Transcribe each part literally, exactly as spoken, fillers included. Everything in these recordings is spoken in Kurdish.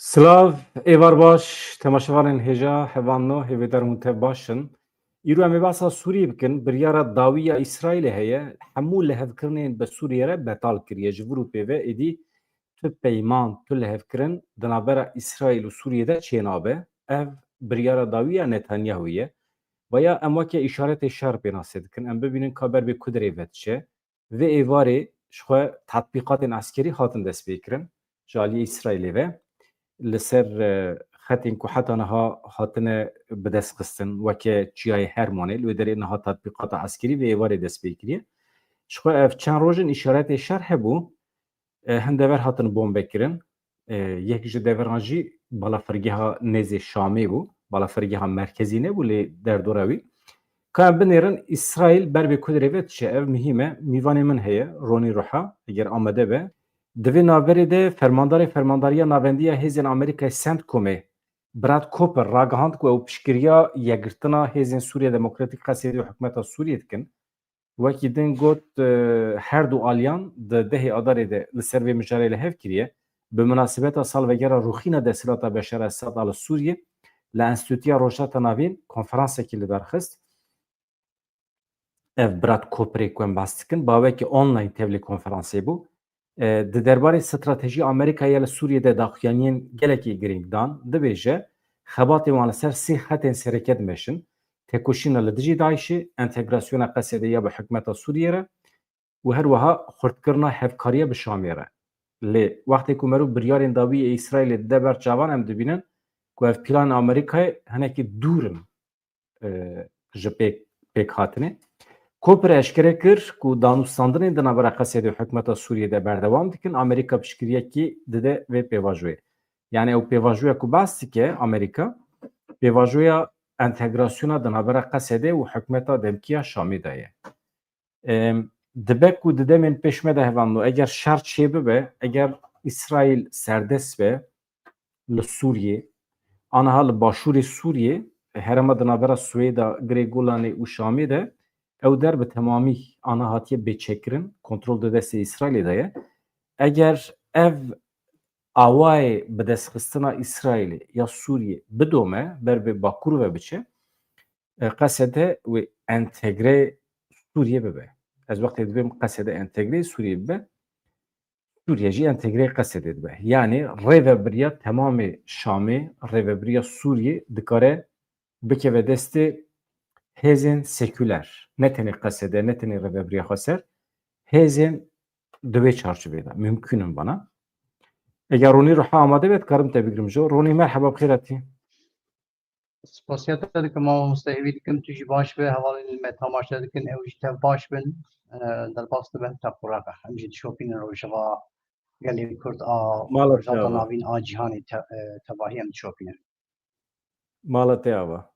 Silav, êvar baş, temaşevanên hêja, hevalno, hêvêdar hûn tev baş in. Îro em ê behsa Sûriyê bikin. Biryara dawî ya Îsraîlê heye. Hemû lihevkirinên bi Sûriyê re betal kiriye. Ji vir û pê ve êdî tu peyman, tu lihevkirin di navbera Îsraîl û Sûriyê de çênabe. Ev biryara dawî ya Netanyahu ye. Vaya em weke îşaretê şer pênasê dikin. Em bibînin ka ber bê ku derê ve diçe. Vê êvarê ji xwe tetbîqatên eskerî hatin destpêkirin ji aliyê Îsraîlê ve. Li ser, e, xetên ku heta niha hatine bidestxistin, weke Çiyayê Hermonê, li wê derê niha tetbîqata eskerî vê êvarê dest pê kiriye. Ji xwe ev çend roj in îşaretê şer hebû, e, hin dever hatin bombe kirin. E, yek ji deveran jî balafirgeha nêzê Şamê bû, balafirgeha merkezî nebû, lê derdora wî. Ka em binêrin, Îsraîl ber bê ku derê ve diçe, ev muhîm e. Mîvanê min heye, Ronî Ruha, eger amade be. Di vê navberê de fermandarê Fermandariya Navendî ya Hêzên Amerîkayê, CENTCOMê, Brad Cooper ragihand ku ew piştgiriya yekgirtina Hêzên Sûriya Demokratîk, Qesedê û hikûmeta Sûriyê dikin. Wekî din got, e, her du aliyan di dehê Adarê de li ser vê mijarê li hev kiriye. Bi minasebeta salvegera rûxîna desthilata Beşar Esad a li Sûriyê, li Enstîtuya Rojhilata Navîn konferansekî li dar xist. Ev Brad Cooperê ku em behs dikin, bi awekî online tevlî konferansê bû. E, di derbarê stratejî Amerîkayê ya li Sûriyê de daxuyaniyên gelekî girîng dan, dibêje, xebatê wan li ser sê xetên sereke dimeşin, têkoşîna li dijî DAIŞê, entegrasyona Qesedê ya bi hikûmeta Sûriyê re û her wiha xurtkirina hevkariya bi Şamê re. Lê wextê ku meriv biryarên dawî yê Îsraîlê dide ber çavan, em dibînin ku ev planên Amerîkayê hinekî dûr in, e, ji pêk, pêk hatinê. Cooper eşkere kir ku danûstandinên di navbera Qesedê û hikûmeta Sûriyê de berdewam dikin, Amerîka piştgiriyekî dide vê pêvajoyê. Yani ew pêvajoya ku behs dike Amerîka, pêvajoya entegrasyona di navbera Qesedê û hikûmeta demkî ya Şamê de ye. Em, dibe ku di demên pêş me de, hevalno, eger şer çêbibe, eger Îsraîl serdest be li Sûriyê, aniha li başûrê Sûriyê, herêma di navbera Swêda, Girê Golanê û Şamê de, ew der bi temamî aniha hatiye bêçekkirin, kontrol di destê Îsraîlê de ye. Eger ev awayê bidestxistina Îsraîlê ya Sûriyê bidome, ber bi Bakur ve biçe, e, Qesede wê entegre Sûriyê bibe. Ez wextê dibêm Qesede entegre Sûriyê bibe, Sûriye jî entegre Qesedê dibe. Yani rêvebiriya temamê Şamê, rêvebiriya Sûriyê dikare bikeve destê hêzên seküler. Ne tenê Qesede, ne tenê rêvebiriya xweser, hêzên di vê çarçovê de mümkün in bana. Eger Ronî Ruha amade be, dikarim te bigrim jo. Ronî, merheba, bi xêr hatî. Spasiya te dikim, mamoste, hêvî dikim tu jî baş be, hevalên me temaşe dikin, ew jî tev baş bin. E, derbas dibe, te quraq e. Em jî dişopînin rojeva gelê Kurd a Rojhilata Navîn a cîhanê te-, e, tevahî em dişopînin. Mala te ava.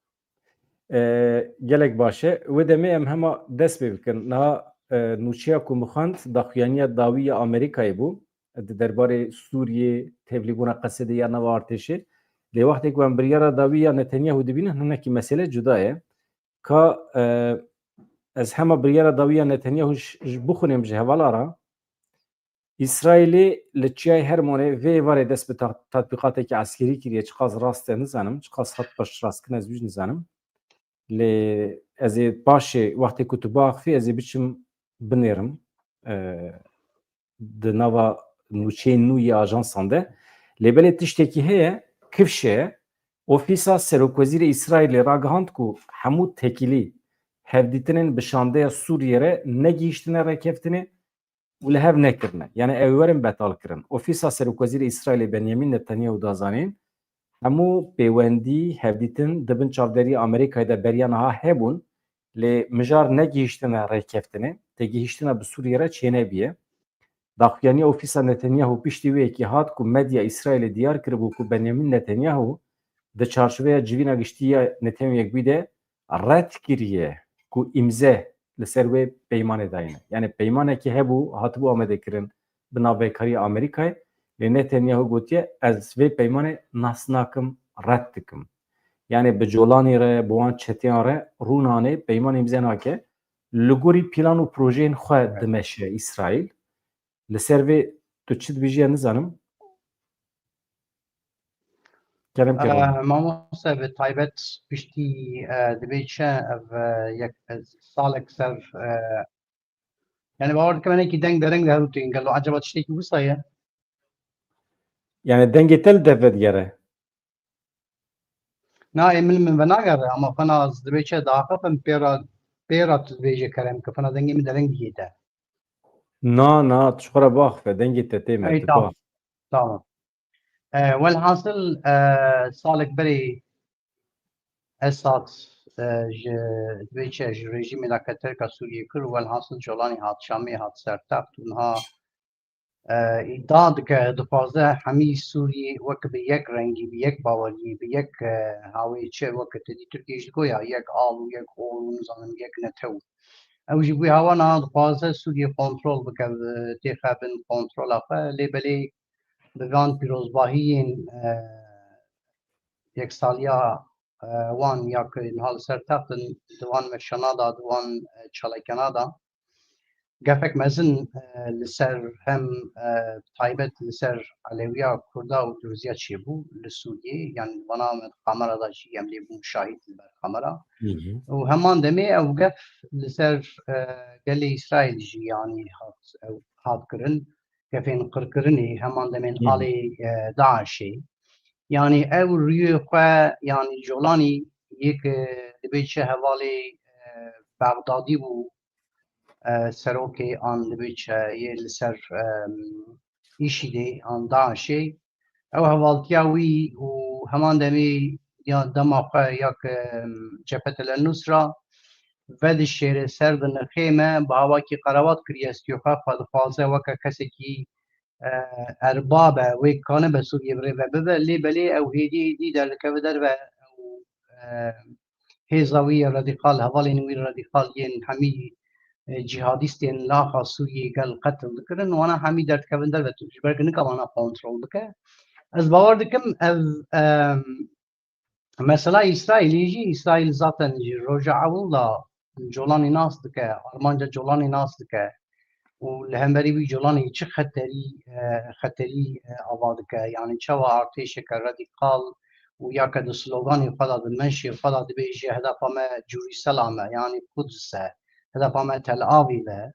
E, gelek baş e. Wê demê em hema dest pê bikin. Niha, e, nûçeya ku min xwend, daxuyaniya dawî ya Amerîkayê bû. Di derbarê Sûriyê, tevlîbûna Qesedê ya nava artêşê. Lê wextê ku em biryara dawî ya Netanyahu dibînin, hinekî mesele cuda ye. Ka, e, ez hema biryara dawî ya Netanyahu ji, ji bixwînim ji hevala re. Îsraîlê li Çiyayê Hermonê vê êvarê dest bi ta-, tatbîqatekî eskerî kiriye. Çiqas rast e nizanim, çiqas hat piştrastkirine ez wî jî nizanim. Lê ez ê paşê wextê ku tu biaxivî ez ê biçim binêrim, e, di nava nûçeyên nû yê ajansan de. Lê belê tiştekî heye, kifşe ye. Ofîsa Serokwezîrê Îsraîlê ragihand ku hemû tekîlî hevdîtinên bi şandeya Sûriyê re negihîştine rêkeftinê û li hev nekirine. Yani ew ê werin betal kirin. Ofîsa Serokwezîrê Îsraîlê Benyamin Netanyahu da zanîn, hemû pêwendî, hevdîtin di bin çavderiya Amerîkayê de beriya niha hebûn, lê mijar negihîştine rêkeftinê, têgihîştina bi Sûriyê re çênebiye. Daxuyaniya Ofîsa Netanyahu piştî wê yekê hat ku medya Îsraîlê diyar kiribû ku Benyamin Netanyahu di çarçoveya civîna giştî ya Netewên Yekbûyî de red kiriye ku îmze li ser wê peymanê dayîne. Yani peymanekî hebû, hatibû amadekirin bi navbeynkariya Amerîkayê, lê Netanyahu gotiye, ez vê peymanê nas nakim, red dikim. Yani bi Colanî re, bi wan çeteyan re rûnanê, peyman îmze nake. Li gorî plan û projeyên xwe dimeşe Îsraîl. Li ser vê tu çi dibêjî, ez nizanim. Kerem ke Ronî. Mamoste, bi taybet piştî, e, dibê çi ev, e, yek, e, salek ser, e, yani bawer dikim hinekî deng dereng diherûtin, gelo eceba tiştekî wisa ye? Yani dengê te li dev vedigere? Na, ê min, min venagere, ama xwena ez dibê çi daxifim pêra, pêra tu dibêje kerem ke xwena dengê min dereng bigihîte. Na, na, tu ji xwe re biaxife, dengê te tê me, Ey, tu tamam. biaxife. Tamam. E, welhasil, e, salek berê Esad, e, ji, dibê çi ji rejîmê naketerka Sûriyê kir û welhasil Colanî hat Şamê, hat ser text û niha, e, îdia dike, dixwaze hemî Sûriyê wek bi yek rengî, bi yek baweriyê, bi yek, e, hawê çi wek te dî Tirkiye jî digo ya yek al û yek ol û nizanim yek netew. Ew jî bû hawa niha dixwaze Sûriyê kontrol bike, bi-, têxe bin kontrola xwe, lê belê bi van pîrozbahiyên, e, yeksaliya, e, wan ya ku niha li ser text in, di wan meşana de, di wan, e, çalakiyana de gefek mezin, e, li ser hem, e, taybet li ser Elewiya Kurda û Durziya çêbû li Sûriyê, yan vana me di kamera de jî em lê bûn şahîd li ber kamera. Hı hı. Û heman demê ew gef li ser, e, gelê Îsraîl jî, yanî hat, ew hat kirin, gefên qirkirinê, heman demên Hı hı. alê, e, DAIŞê. Yanî ew rûyê xwe, yanî Colanî yek, e, dibê çi hevalê, e, Bexdadî bû, e, serokê an dibê çi yê li ser, e, îşîdê an DAIŞê. Ew hevaltiya wî û heman demê ya dema xwe ya ke, em, Cephet El Nusra vedişêre ser di nixê me, bi awakî qerebat kiriye, stûyê xwe, xwe dixwaze weke kesekî, e, erbab e, wê kanibe Sûriyê bi rê ve bibe, lê belê ew hêdî hêdî derdikeve derve, ew, e, hêza wî yê radîkal, hevalên wî radîkal yên hemî, e, cîhadîstên naxa Sûriyê gel qetil dikirin, wana hemî derdikevin derve, tu ji ber ku nika wana kontrol bike. Ez bawer dikim ev, em, mesela Îsraîlê jî, Îsraîl zaten ji roja ewil de Colanî nas dike, armanca Colanî nas dike û li hemberî wî Colanî çi xeterî, e, xeterî, e, ava dike. Yanî çawa artêşeke radîkal û ya ke di sloganê xwe de, di menşê xwe de dibêje hedefa me Cûrîselam e, yanî Quds e, hedefa me Tel Aviv e.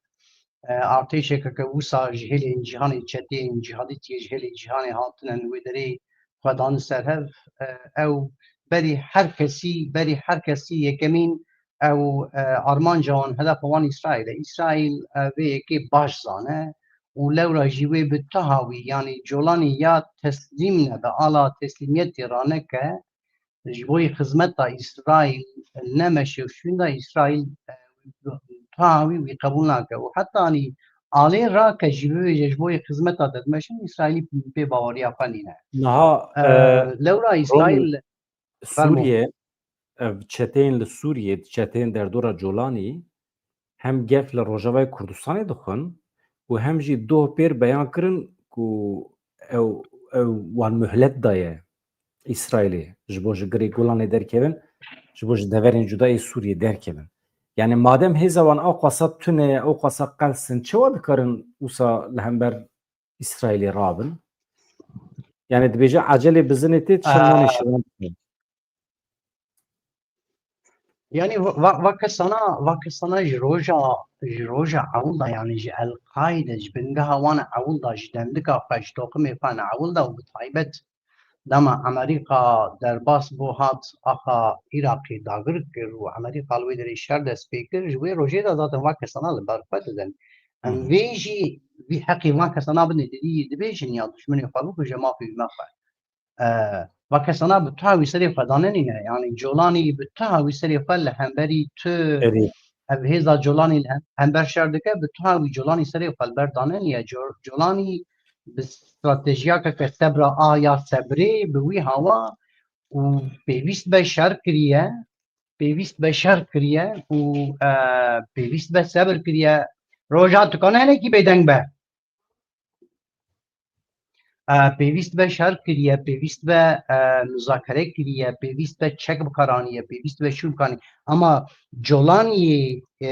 E, artêşeke ke wisa ji hêlên cîhanê, çeteyên cîhadîtiyê ji hêlên cîhanê hatine li wê derê xwe dane ser hev, e, ew berî her kesî, berî her kesî yekemîn ew, e, armanca wan, hedefa wan Îsraîl e. Îsraîl, e, vê yekê baş zane û lewra jî wê bi taha wî, yanî Colanî ya teslîm nebe, ala teslîmiyetê raneke, ji bo yê xizmeta Îsraîl nemeşe û şûnda Îsraîl, e, taha wî, wî qebûl nake û heta anî alê rake jî bibêje ji bo yê xizmeta te dimeşin, Îsraîlî pê baweriya xwe nîne. Niha, E, e, lewra Îsraîl, Ronî, fermo. Sûriye, ev çeteyên li Sûriyê, çeteyên derdora Colanî hem gef li Rojavayê Kurdistanê dixwin û hem jî doh pêr beyan kirin ku ew, ew wan muhlet daye Îsraîlê ji bo ji girê Golanê derkevin, ji bo ji deverên cuda yê Sûriyê derkevin. Yani madem hêza wan ew qasa tune ye, ew qasa qels in, çawa dikarin wisa li hember Îsraîlê rabin? Yani dibêje ecelê bizinê tê, çend Aa. wanê şivan dike. Yani va, va, va kesana, va kesana ji roja, ji roja ewil de, yani ji El-Qaide, ji bingeha wan ewil de, ji dendika xwe, ji toximê xwe ne ewil de û bi taybet dema Amerîka derbas bû, hat axa Iraqê dagir kir û Amerîka li wê derê şer dest pê kir, ji wê rojê de zaten va kesana li ber xwe didin. Em Hı hı. vê jî, vî heqî van kesana bidin, didî dibêjin ya duşmenê xwe bikuje, mafê me xwe. E, va kesana bi taha wî serê xwe danenîne. Yani Colanî bi taha wî serê xwe li hemberî tu Erê. ev hêza Colanî li hem, hember şer dike, bi taha wî Colanî serê xwe li ber danenîye. Co-, Colanî bi stratejiyake ke sebra a ya sebrê bi wî hawa û pêwîst be şer kiriye, pêwîst be şer kiriye û, e, pêwîst be sebir kiriye. Roja tu kane hinekî bêdeng be. E, pêwîst be şer kiriye, pêwîst be, e, muzakere kiriye, pêwîst be çek bikaraniye, pêwîst be şûn bikanî. Ama Colaniyê, e,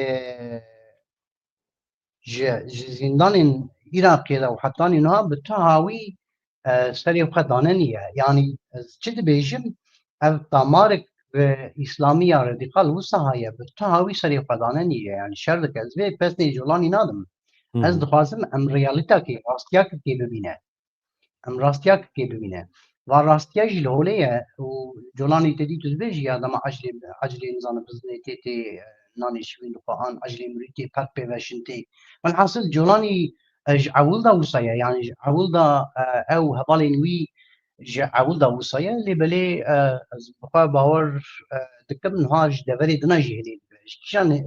ji, ji zîndanên Iraqê de û hetanî niha bi taha wî, e, serê xwe dane niye. Yanî ez çi dibêjim, ev tamarek bi îslamiya radîkal wisa haye, bi tu hawî serê xwe dane niye. Yanî şer dike. Ez vê pesnê colanî nadim. Ez Hmm. dixwazim em realîtakê, rastiyakekê bibîne. Em rastiyakekê bibîne. Va rastiya jî li holê ye û colanî te dî tu dibêjî ya dema eclê, eclê nizane bizinê tê tê, e, nanê şivîn dixwe an eclê mirî tê pert pê veşin tê. Welhasil colanî, e, ji ewil da wisa ye, yanî ji ewil da, e, ew hevalên wî ji ewil da wisa ye, lê belê, e, ez bi xwe bawer, e, dikim niha ji deverê dina jî hêlê dibe. Ji kîjan, e,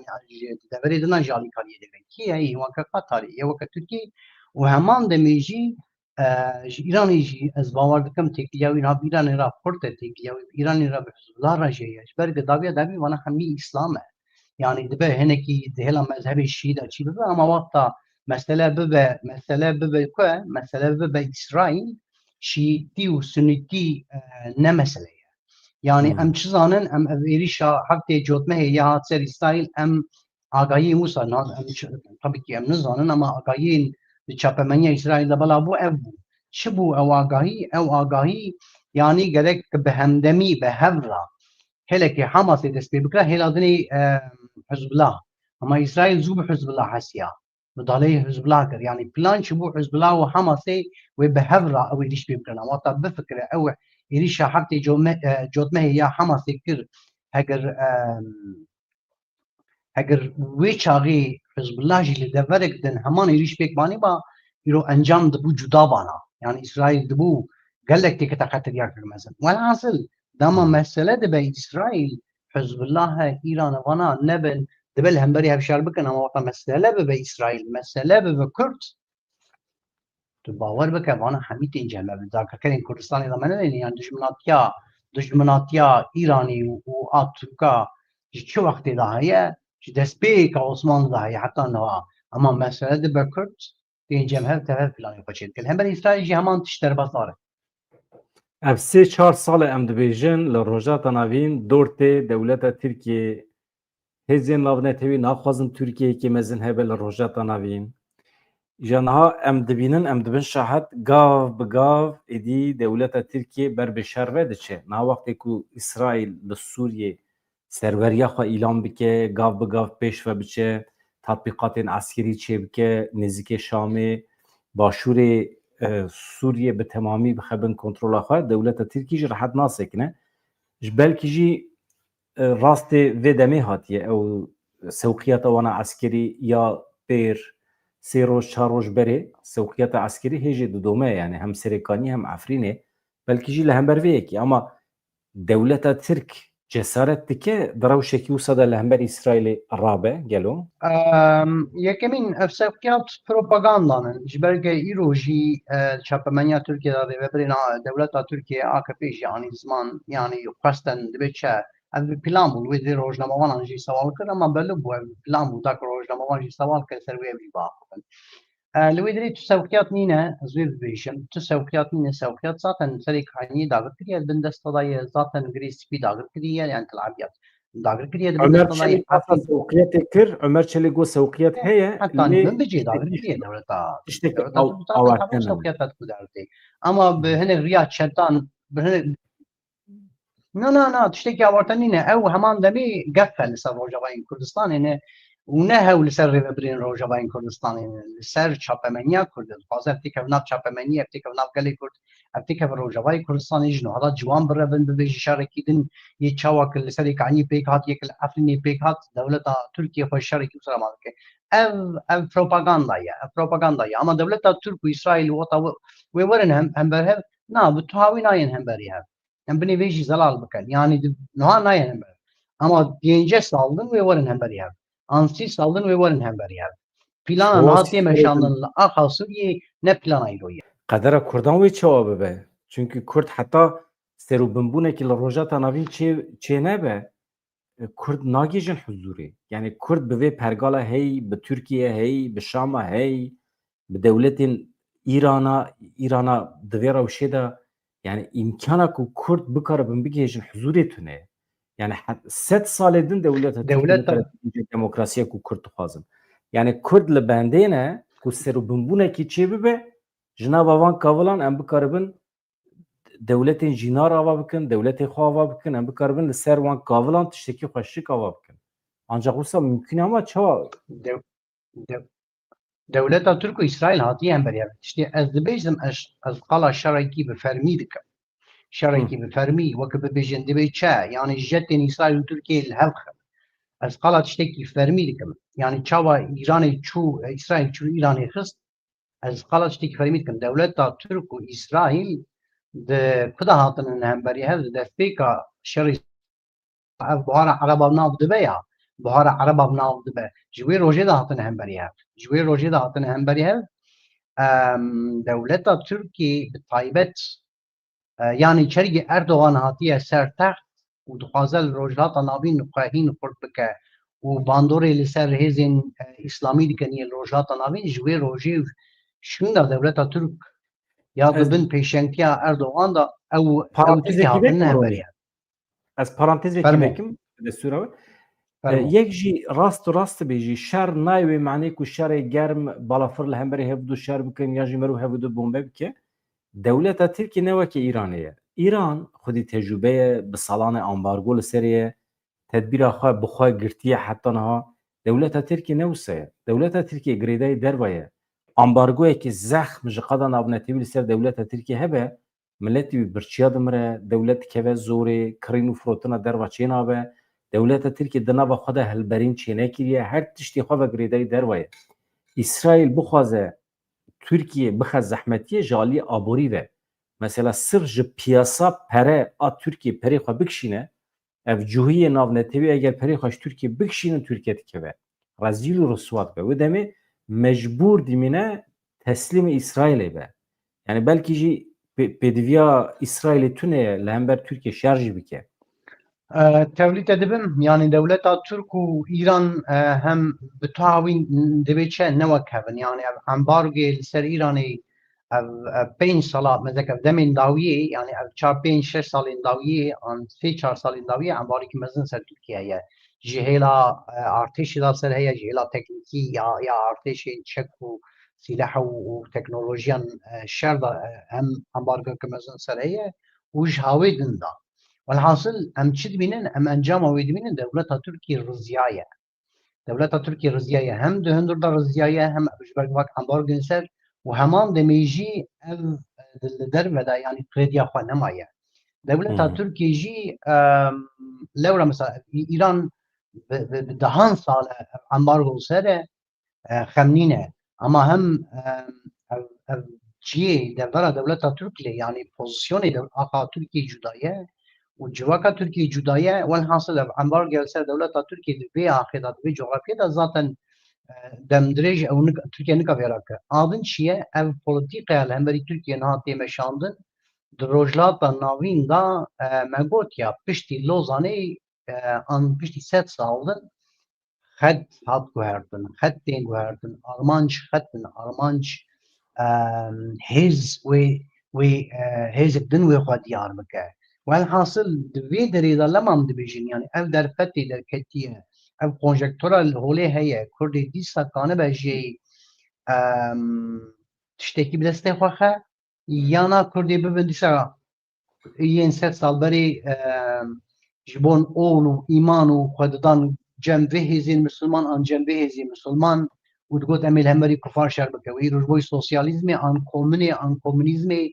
yanî ji deverê dina jî alîkariyê dibe. Kî ye? Yê weke Qatarê, yê weke Tirkiyê û heman demê jî, e, ji Îranê jî ez bawer dikim têkiliya wî niha bi Îranê re xurt e, têkiliya wî bi Îranê re bi Hizbullah re jî heye. Ji ber ku dawiya dawî vana hemî Îslam e. Yanî dibe hinekî di hêla mezhebê Şîî de çî bibe, ama wexta mesele bibe, mesele bibe ku, mesele bibe Îsraîl, Şîîtî û Sunîtî, e, ne mesele ye. Yanî Hmm. em çi zanin, em ev êrîşa heftê cotmehê ya hat ser Îsraîl, em agahiyên wisa nan, em çi, tabî ki em nizanin, ama agahiyên di çapemeniya Îsraîl de bela bû ev bû. Çi bû ew agahî? Ew agahî, yanî gerek bi hemdemî, bi hev re hêlekê Hamasê dest pê bikira, hêla dinê, e, Hizbullah. Ama Îsraîl zû bi Hizbullah hesiya. Mudaleyê Hizbullah kir. Yanî plan çi bû Hizbullah û Hamasê wê bi hev re ew êrîş pê bikirin. Wata bifikire ew êrîşa heftê cotme-, e, cotmehê ya Hamasê kir. Heger, e, heger wê çaxê Hizbullah jî li deverek din heman êrîş pêk banî ba, îro encam dibû cuda bana. Yanî Îsraîl dibû gelek têkete qetiriyakek mezin. Welhasil, dema Hmm. mesele dibe Îsraîl, Hizbullah e, Îran e, vana nebin, dibe li hemberî hev şer bikin, ama wexta mesele bibe Îsraîl, mesele bibe Kurd, tu bawer bike, vana hemî tên cem e, dagirdkerên Kurdistanê de me nedîne, yan dijminatiya, dijminatiya Îranî û, û a Tirka ji çi wextê de heye, ji destpêka Osmanlî de heye heta niha. Ama mesele dibe Kurd, tên cem hev tev hev planê xwe çêdikin. Hember Îsraîl jî heman tişt derbasdar e. Ev sê çar sal e em dibêjin li Rojhilata Navîn dor tê dewleta Tirkiyê. Hêzên navnetewî naxwazin Tirkiyeyekî mezin hebe li Rojhilata Navîn. Îja niha em dibînin, em dibin şahid, gav bi gav êdî dewleta Tirkiyê ber bi şer ve diçe. Niha wextê ku Îsraîl li Sûriyê serweriya xwe îlan bike, gav bi gav pêş ve biçe, tatbîqatên eskerî çêbike, nêzîkê Şamê, başûrê, e, Sûriyê bi temamî bixe bin kontrola xwe, dewleta Tirkî jî rehet nasekine. Ji belkî jî, e, rastê vê demê hatiye ew sewqiyata wana eskerî ya pêr sê roj, çar roj berê sewqiyata eskerî hê jî didome, yani hem Serêkanî hem Efrînê, belkî jî li hember vê yekê. Ama dewleta Tirk cesaret dike di rewşekî wisa de li hember Îsraîlê rabe gelo? Em, yekemîn, ev sewqiyat propagandan in. Ji ber ke îro jî, e, çapemeniya Tirkiye de rêvebirên a, dewleta Tirkiye, A K P jî anî ziman, yanî xwestin dibê çi? Ev bi plan bû, wê dê rojnamevanan jî sewal kir, ama belû bû ev bi plan bû, da ku rojnamevan jî sewal kir, ser wê ev jî biaxivin. E, li wê dirê tu sewqiyat nîne, ez wê bibêjim, tu sewqiyat nîne, sewqiyat zaten serê Kaniyê dagir kiriye, li bin desta da ye, zaten Girê Spî dagir kiriye, yani Tel Abyad dagir kiriye, li bin Ömer desta da ye. Çelik hata sewqiyetê kir, Ömer Çelik got sewqiyet heye, Heta lê min bicê dagir kiriye dewleta, tiştekî dewleta aw-, Tirk zaten awarte hemû nebe. Sewqiyat hat ku derdê. Ama bi Hmm. hinek riya çetan, bi hinek Na, na, na, tiştekî awarte nîne. Ew heman demê gef e li ser Rojavayên Kurdistanê ne û ne hew li ser rêvebirên Rojavayên Kurdistanê ne. Li ser çapemeniya Kurd e. Dixwaze ev têkeve nav çapemeniyê, ev têkeve nav gelê Kurd, ev têkeve Rojavayê Kurdistanê ji niha da ciwan birevin, bibêje şerekî din yê çawa ki li Serê Kaniyê pêk hat, yê ki li Efrînê pêk hat, dewleta Tirkiye xwe şerekî wisa ma dike. Ev, ev propaganda ye, ev propaganda ye. Ama dewleta Tirk û Îsraîl wata wê werin hem, hember hev, na, bi tuha wî nayên hemberî hev. Em binê vê jî zelal bikin. Yanî di-, niha nayên hember. Ama pêncî sal din wê werin hemberî hev. An sî sal din wê werin hemberî hev. Plana niha tê meşandin li axa Sûriyê ne plana îro ye. Qedera Kurdan wê çawa bibe? Çünkü Kurd heta serûbinbûnekî li Rojhilata Navîn çê, çê nebe, e, Kurd nagihêjin huzûrê. Yani Kurd bi vê pergala hey, bi Tirkiye hey, bi Şama hey, bi dewletên Îrana, Îrana di vê rewşê de, yani îmkana ku Kurd bikaribin bigihêjin huzûrê tune ye. Yani he-, sed salê din dewleta Tirkiyê Dewleta nikare bigihêje demokrasiya ku Kurd dixwazin. Yani Kurd li bendê ne ku serûbinbûnekî çê bibe, Ji nava van kavilan em bikaribin dewletên jînar ava bikin, dewletê xwe ava bikin, em bikaribin li ser wan kavilan tiştekî xweşik ava bikin. Ancak wisa mümkün ama çawa? Dew- dew- Dewleta Tirk û Îsraîl hatiye hemberî hev. Tiştê ez dibêjim, ez, ez qala şerekî bi fermî dikim. Şerekî bi fermî, weke bibêjin dibê çi, yanî jetên Îsraîl û Tirkiyê li hev xin. Ez qala tiştekî fermî dikim. Yanî çawa Îranê çû, Îsraîl çû Îranê xist, ez qala tiştekî fermî dikim. Dewleta Tirk û Îsraîl di ku de hatinin hemberî hev, di destpêka şerê ev buhara Ereba nav dibe ya, buhara Ereba nav dibe. Ji wê rojê de hatine hemberî hev. Ji wê rojê de hatine hemberî hev. Em, dewleta Tirkî bi taybet, e, yanî çergê Erdogan hatiye ser text û dixwaze li Rojhilata Navîn xwe hîn xurt bike û bandorê li ser hêzên, e, Îslamî dikin yên Rojhilata Navîn, ji wê rojê şûnda dewleta Tirk ya di bin pêşengtiya Erdogan de ew, ew Tirkî hatine hemberî hev. Ez parantezekî vekim, destûra we. E, yek jî rast û rast dibêjî, şer nayê wê manê ku şerê germ balafir li hemberî hev du şer bikin ya jî meriv hev du bombe bike. Dewleta Tirkî ne weke Îranê ye. Îran xwedî tecrûbe ye, bi salan e ambargo li serê ye, tedbîra xwe bi xwe girtiye heta niha. Dewleta Tirkî ne wisa ye. Dewleta Tirkî girêdayî derva ye. Ambargoyekî zexm ji qada navnetewî li ser dewleta Tirkî hebe, miletî wî birçiya dimire, dewlet dikeve zorê, kirîn û firotina derva çênabe, dewleta Tirkî di nava xwe de hilberîn çênekiriye, her tiştê xwe ve girêdayî derva ye. Îsraîl bixwaze Tirkiyê bixe zehmetiyê ji aliyê aborî ve. Mesela sirf ji piyasa pere a Tirkiyê perê xwe bikişîne, ev cihûyê navnetewî eger perê xwe ji Tirkiyê bikişînin, Tirkiye dikeve. Rezîl û riswa dibe. Wê demê mecbûr dimîne teslîmê Îsraîlê be. Yani belkî jî pê-, pêdiviya Îsraîlê tune ye li hember Tirkiye şer jî bike. E, tevlî te dibim, yanî dewleta Tirk û Îran, e, hem bi tu hawîn dibê çi ne wek hev in. Yanî ev ambargoyê li ser Îranê ev, ev pênc sala, mezek ev demên dawiyê, yanî ev çar, pênc, şeş salên dawiyê, an sê çar salên dawiyê ambargoyekî mezin ser Tirkiye ye. Ji hêla, e, artêşê de ser heye, ji hêla teknîkî ya, ya artêşên çek û sîleh û, û teknolojiyan, e, şer de, e, hem ambargoyeke mezin ser heye û ji hawê din de. Welhasil em çi dibînin? Em encama wê dibînin, dewleta Tirkiyê riziyaye. Dewleta Tirkiyê riziyaye, hem di hundir de riziyaye, hem ji ber vak ambargoyên ser û heman demê jî ev, e, li derve de, yanî krediya xwe nemaye. Dewleta Tirkiyê jî, e, lewra mesela Î-, Îran bi, bi, bi dehan sal e ambargo ser e, e, xem nîne. Ama hem, e, ev, ev cihê devera dewleta Tirk lê, yanî pozisyonê dew-, axa Tirkiyê cuda ye û civaka Tirkiyê cuda ye. Welhasil ev ambargo li ser dewleta Tirkiyê di vê axê de, di vê coxrafyê de zaten, e, demdirêj ew nik-, Tirkiye nikare vê re bike. A din çi ye? Ev polîtîkaya li hemberî Tirkiye niha tê meşandin. Di Rojhilata Navîn de, e, me got ya piştî Lozanê, e, an piştî sed sal din xet hat guhertin, xet tên guhertin, armanc xet in, armanc, em, hêz wê, wê, e, hêzek din wê xwe diyar bike. Welhasil di vê derê de lema em dibêjin, yanî ev derfetê derketiye, ev konjektura li holê heye, Kurdê dîsa kanibe jê, em, tiştekî bi destê xwe xe, yana Kurdê bibin dîsa yên sed sal berê, e, ji bo ol û îman û xwe didan cem vê hêzên misilman an cem vê hêzên misilman û digot, "Em ê li hemberî kufar şer bike." Wê îro ji bo sosyalîzmê an kominê an komunîzmê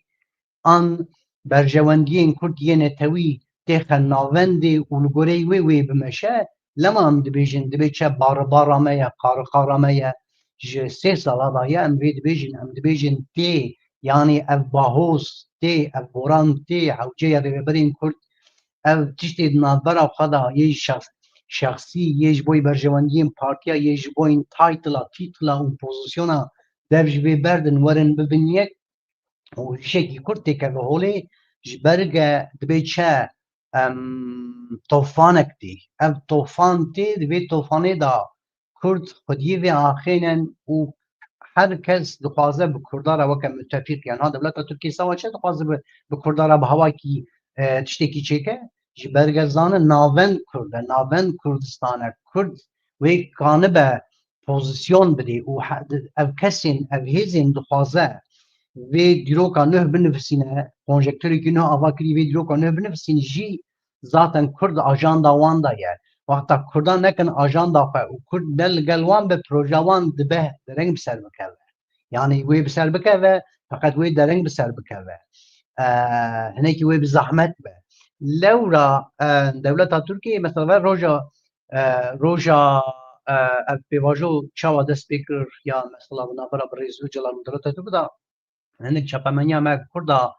an berjewendiyên Kurd yên netewî têxe navendê û li goreyê wê wê bimeşe, lema em dibêjin, dibê çi baribara me ye, qariqara me ye, ji sê sala daye em vê dibêjin, em dibêjin tê, yanî ev bahoz tê, ev boran tê, hewceya rêveberên Kurd, ev tiştê di navbera xwe de yê şexs-, şexsî, yê ji bo berjewendiyên partiya, yê ji bo taytila, tîtila û pozisyona dev ji vê berdin, werin bibin yek û hişekî Kurd têkeve holê, ji ber ge dibê çi, em, tofanek tê. Ev tofan tê, di vê tofanê de Kurd xwediyê vê axênin û her kes dixwaze bi Kurda re weke mutefîq, yan ha dewleta Tirkiyê sawa çi dixwaze bi, bi Kurda re bi hawakî, e, tiştekî çêke? Ji ber ge zanin navend Kurd e, navend Kurdistan e. Kurd wê kanibe pozisyon bidê û he-, ev kesên, ev hêzên dixwaze vê dîroka nuh binivîsîne, konjektûrekî nuh ava kirî vê dîroka nuh binivîsîne jî zaten Kurd ajanda wan de ye. Wexta Kurdan nekin ajanda xwe û Kurd ne li gel wan be, proja wan dibe dereng bi ser bikeve. Yanî wê bi ser bikeve, feqet wê dereng bi ser bikeve. E, hinekî wê bi zehmet be. Lewra, e, dewleta Tirkiyê mesela ve roja, e, roja, e, ev pêvajo çawa dest pê kir ya mesela bi navbera bi Rêz Ocalan û dewleta Tirk de hinek çapemeniya me Kurda,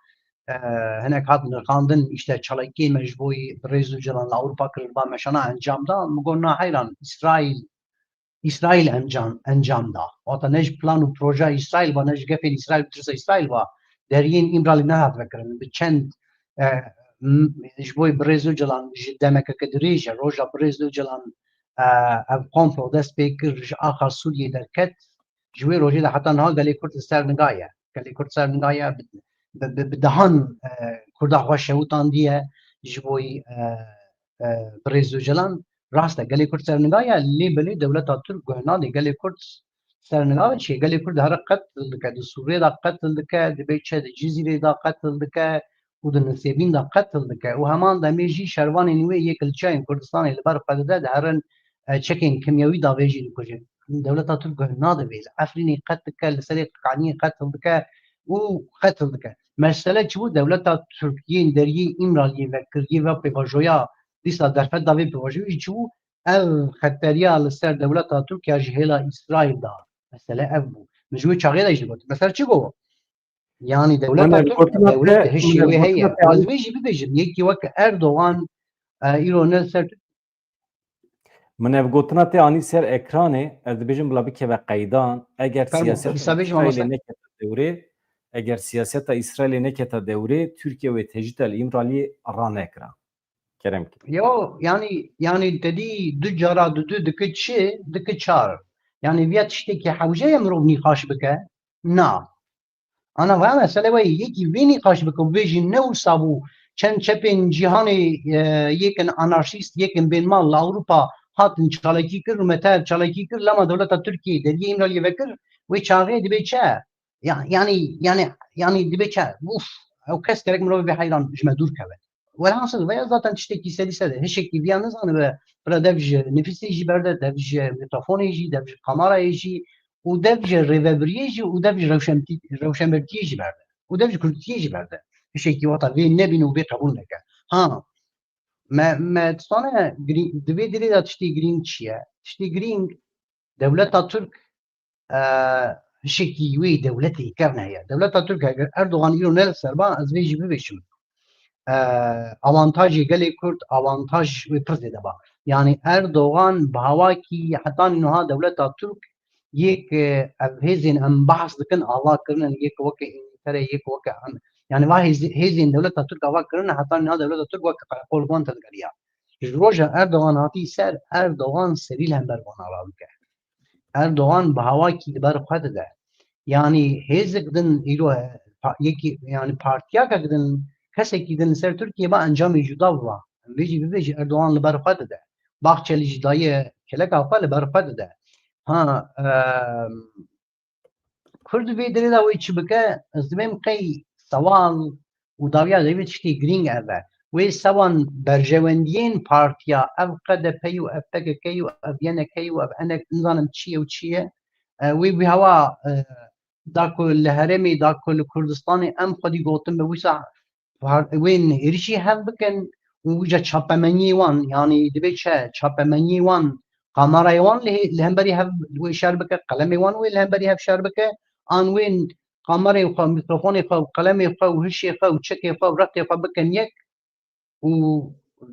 e, hinek hat nirxandin, işte çalakiyê me ji bo Rêz Ocalan li Ewropa kirin, ba meşana encam da, min got na heyran, Îsraîl, Îsraîl encam, encam da. Wata ne ji plan û projeya Îsraîl ba, ne ji gefên Îsraîl û tirsa Îsraîl ba, deriyên Îmralî nehat vekirin. Bi çend, e, m-, ji bo Rêz Ocalan ji demekeke dirêj e, roja bi Rêz Ocalan, e, ev komplo dest pê kir, ji axa Sûriyê derket, ji wê rojê de heta niha gelê Kurd li ser niga ye. Gelê Kurd ser niga ye, bi, bi, bi, bi dehan, e, Kurda xwe şewitandiye ji bo, e, e, bi Rêz Ocalan. Rast e, gelê Kurd ser niga ye, lê belê dewleta Tirk guh nade, gelê Kurd ser niga ve çi? Gelê Kurd here qetil dike, di Sûriyê de qetil dike, di Bêçe, di Cizîrê de qetil dike û di Nisêbîn de qetil dike. Û heman demê jî şervanên wê yek li çiyayên Kurdistanê li ber xwe dide, diherin, e, çekên kimyewî davê jî dikujin. Dewleta Tirk guh nade vê. Li Efrînê qet dike, li Serê Kaniyê qetil dike û qetil dike. Mesele çi bû? Dewleta Tirk yên deriyê Îmraliyê vekir, yê ve pêvajoya dîsa derfet da vê pêvajoyê jî çi bû? Ev xeteriya li ser dewleta Tirk ya ji hêla Îsraîl da. Mesele ev bû. Min ji wê çaxê de jî got. Mesele çi got? Yanî dewleta Tirk, dewlet hişê wê heye. Ez vê jî bibêjim, yekî wek Erdogan, e, îro ne li ser Min ev gotina te anî ser ekranê, ez dibêjim bila bikeve qeydan. Eger Fermo, siyaseta dîsa bêjim, Îsraîlê mamoste. Nekete dewrê, eger siyaseta Îsraîlê nekete dewrê, Tirkiye wê tecrîta li Îmraliyê ranekira. Kerem ki. Yo, yanî, yanî te dî du cara du du dike çi, dike çar. Yanî viya tiştekî hewce ye mirov nîqaş bike? Na. Ana vaya mesele wê yekî vê nîqaş bike û bêjî ne wisa bû. Çend çepên cîhanê, e, yekên anarşîst, yekên bên mal li Ewropa hatin çalakî kir û me te ev çalakî kir, lema dewleta Tirkiyê deriyê Îmraliyê vekir, wê çaxê dibe çi? Ya-, yanî, yanî, yanî dibe çi? Uf, ew kes gerek mirovê vê heyran ji me dûr keve. Welhasil veya zaten tiştekî sedî sed e. Hişekî viya nizanibe, bira dev ji nifîsê jî berde, dev ji mîkrofonê jî, dev ji kamerayê jî û dev ji rêvebiriyê jî û dev ji rewşenbî-, rewşenbirtiyê jî berde. Û dev ji kurdîtiyê jî berde. Hişekî wata vê nebîne û vê qebûl neke. Ha, me, me dizane girîng, di vê dirê de tiştê girîng çi ye? Tiştê girîng dewleta Tirk, e, hişekî wê dewletê kevn heye. Dewleta Tirk eger Erdogan îro ne li ser ba, ez vê jî bibêjim. E, awantajê gelê Kurd, awantaj wê pir zêde ba. Yanî Erdogan bi hawakî heta niha dewleta Tirk yek, e, ev hêzên em behs dikin ava kirinin, yek weke Îngiltere, yek weke em, yanî va hêz-, hêzên dewleta Tirk ava kirine, heta niha dewleta Tirk weke qereqol wan tevgeriya. Ji roja Erdogan hatî ser, Erdogan serî li hember wana radike. Erdogan bi hawakî li ber xwe dide. Yanî hêzik din îro, pa-, yekî, yanî partiyakek din, kesekî din li ser Tirkiye ba encamê cuda biba. Em vê jî bibêjin Erdogan li ber xwe dide. Bahçelî jî daye keleka xwe li ber xwe dide. Ha, em, Kurd vê dirê de wê çi bike? Ez dibêm qey sewal û dawiya de vê tiştê girîng ev e. Wê sewan berjewendiyên partiya ev K D P û ev P K K û ev Y N K û ev enek nizanim çi ye û çi ye. E, wê wî hewa, e, da ku li herêmê, da ku li Kurdistanê em xwedî gotin be wisa par-, wên êrişî hev bikin û wîca çapemeniyê wan, yanî dibê çi çapemeniyê wan, kamerayê wan li hê-, li hemberî hev wê şer bike, qelemê wan wê li hemberî hev şer bike, an wên kamerê xwe, mîkrofonê xwe û qelemê xwe û hişê xwe û çekê xwe û rextê xwe bikin yek û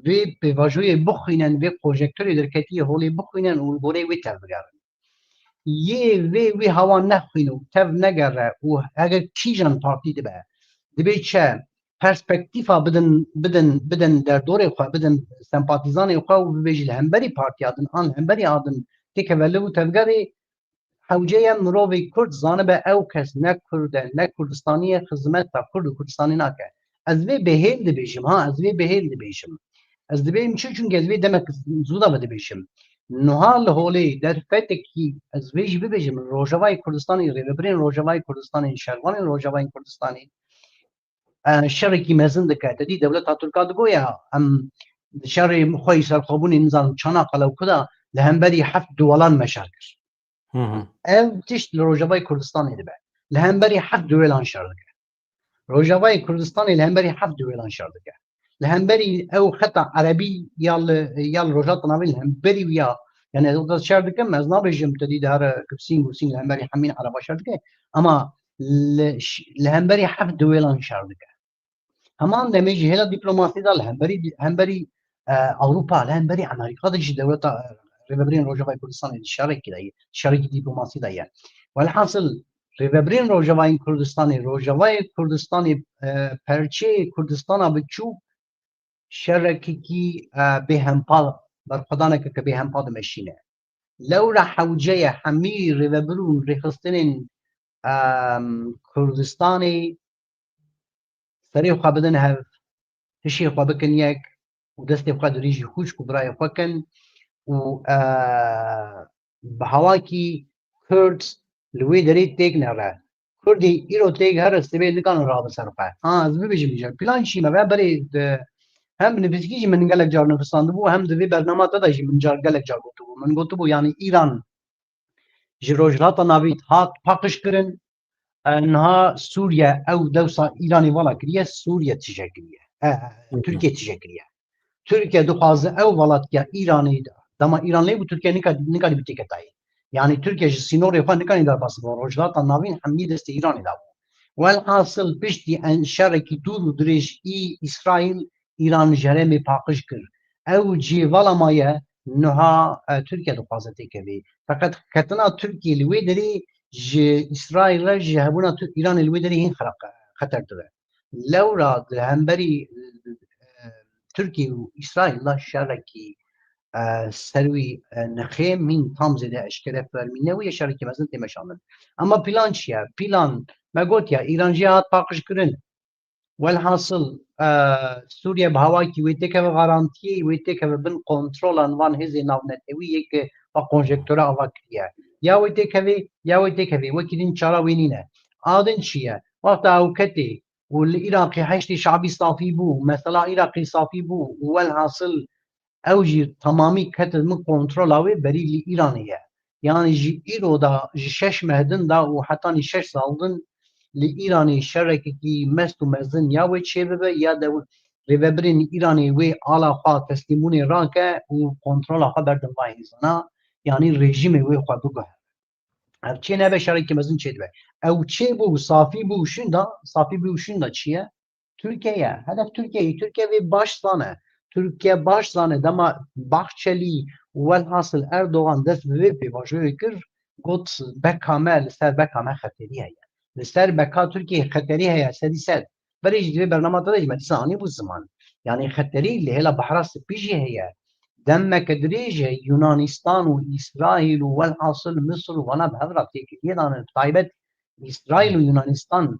vê pêvajoyê bixwînin, vê projektorê derketiye holê bixwînin û li goreyê wê tevbigerin. Yê vê wî hewa nexwîne û tev negere û heger kîjan partî dibe, dibê çi perspektîfa bidin, bidin, bidin derdorê xwe, bidin sempatîzanê xwe û bibêjî li hemberî partiya din an li hemberî a din têkeve liv û tevgerê, hewce ye mirovê Kurd zanibe ew kes ne Kurd e, ne Kurdistanî ye, xizmeta Kurd û Kurdistanê nake. Ez vê bi hêl dibêjim, ha, ez vê bi hêl dibêjim. Ez dibêm çi, çunke ez vê demek zû de ve dibêjim. Niha li holê derfetekî, ez vê jî bibêjim, Rojavayê Kurdistanê, rêvebirên Rojavayê Kurdistanê, şervanên Rojavayê Kurdistanê, e, şerekî mezin dike. Te dî dewleta Tirka digo ya, em şerê xwe yî serxwebûnê, nizanim, Çanakkale û kuda li hemberî heft duwalan me şer kir. Hı hı. Ev tişt li Rojavayê Kurdistanê dibe. Li hemberî heft duwelan şer dike. Rojavayê Kurdistanê li hemberî heft duwelan şer dike. Li hemberî ew xeta erebî ya li, ya li Rojhilata Navîn li hemberî wî ya, yani ez wexta şer dikim, ez nabêjim te dî dihare Sîng û Sîng li hemberî hemîn ereba şer dike, ama li, ş-, li hemberî heft duwelan şer dike. Heman demê jî hêla dîplomasî de li hemberî, hemberî, e, Ewropa, li hemberî Amerîka de jî dewleta, e, Rêvebirên Rojavayê Kurdistanê di şerekî de ye, şerekî dîplomasî de ye. Welhasil, Rêvebirên Rojavayên Kurdistanê, Rojavayê Kurdistanê, e, perçeyê Kurdistana biçûk şerekekî, e, bêhempa, berxwedaneke ke bêhempa dimeşîne. Lewra hewce ye hemî rêvebir û rêxistinên, em, Kurdistanê serê xwe bidin hev, hişê xwe bikin yek û destê xwe dirêjî xwişk û birayê xwe kin û, e, bi hawakî Kurd li wê derê têk nere. Kurdî îro têk here, sibê nikarin rabe ser xwe. Ha, ez bibêjim îcar. Plan çi me ve berê di, hem bi nivîskî jî min gelek car nivîsandibû, hem di vê bernama te de jî min car, gelek car gotibû. Min gotibû, yanî Îran ji Rojhilata Navîn hat paqij kirin. E, niha Sûriye, ew dewsa Îranê vala kiriye, Sûriye tije kiriye. E, e, Hı hı. Tirkiye tije kiriye. Tirkiye dixwaze ew velatkiya Îranê de. Dema Îran lê bû, Tirkiye nika-, nikarî bitêke dayê. Yanî Tirkiye ji sînorê xwe nikarî derbas bibe. Rojhilata Navîn hemî destê Îranê de bû. Welhasil piştî en şerekî dûr û dirêj î Îsraîl Îran ji herêmê paqij kir. Ew cêvala maye niha, e, Tirkiye dixwaze têkevê. Feqet ketina Tirkiyê li wê derê ji Îsraîl re, ji hebûna Tu-, Îranê li wê derê hîn xerab, xetertir e. Lewra di hemberî, e, Tirkiye û Îsraîl de şerekî, e, ser wî, e, nexê mîn tam zêde eşkere fermî ne wî ye, şerekî mezin tê meşandin. Ama plan çi ye? Plan, me got ya, Îran jê hat paqij kirin. Welhasil, e, Sûriye bi hawakî wê têkeve garantiyê, wê têkeve bin kontrolan van hêzên navnetewî yê ke va konjektora ava kiriye. Ya wê têkevê, ya wê têkevê, wekî din çara wê nîne. A din çi ye? Wexta ew ketê û li Iraqê Heşdê Şabî safî bû, mesela Iraqê safî bû û welhasil ew jî temamî kete min kontrola wê, berî li Îranê ye. Yanî ji îro da, ji şeş meh din da û hetanî şeş sal din li Îranê şerekekî mest û mezin ya wê çêbibe ya de rêvebirên Îranê wê ala xwe teslîmûnê rake û kontrola xwe berdin va hêzana, yanî rejîmê wê xwe biguhere. Ev çê nebe şerekî mezin çêdibe. Ew çê bû, safî bû, şûnda, safî bû, şûnda çi ye? Tirkiye ye. Hedef Tirkiye ye. Tirkiye vê baş zane. Tirkiye baş zane. Dema Bahçelî, welhasil Erdogan dest bi vê pêvajoyê kir, got beka me, li ser beka me xeterî heye. Li ser beka Tirkiyeyê xeterî heye, sedî sed. Berê jî di vê bernama te de jî me dîsa anîbû ziman. Yanî xeterî li hêla Behra Spî jî heye. Demeke dirêj e Yunanistan û Îsraîl û welhasil Misir û vana bi hev re têkiliyê dane. Bi taybet Îsraîl û Yunanistan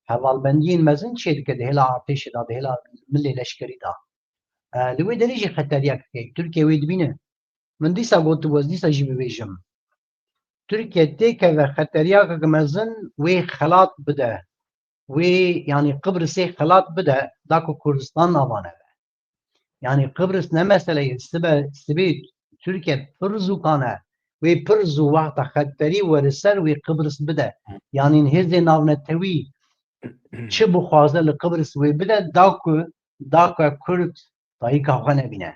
hevalbendiyên mezin çêdike di hêla artêşê de, di hêla milê leşkerî de. E, li wê derê jî xeteriyek heye. Tirkiye wê dibîne. Min dîsa gotibû, ez dîsa jî bibêjim. Tirkiye têkeve xeteriyekeke mezin wê xelat bide. Wê, yanî Qibrisê xelat bide, da ku Kurdistan nava nebe. Yanî Qibris ne meseleyê sibe, sibê Tirkiye pir zû kane. Wê pir zû wexta xeterî were ser wê Qibris bide. Yanî hêzê navnetewî çi bixwaze li Qibris wê bide, da ku, da ku Kurd dayika xwe nebîne.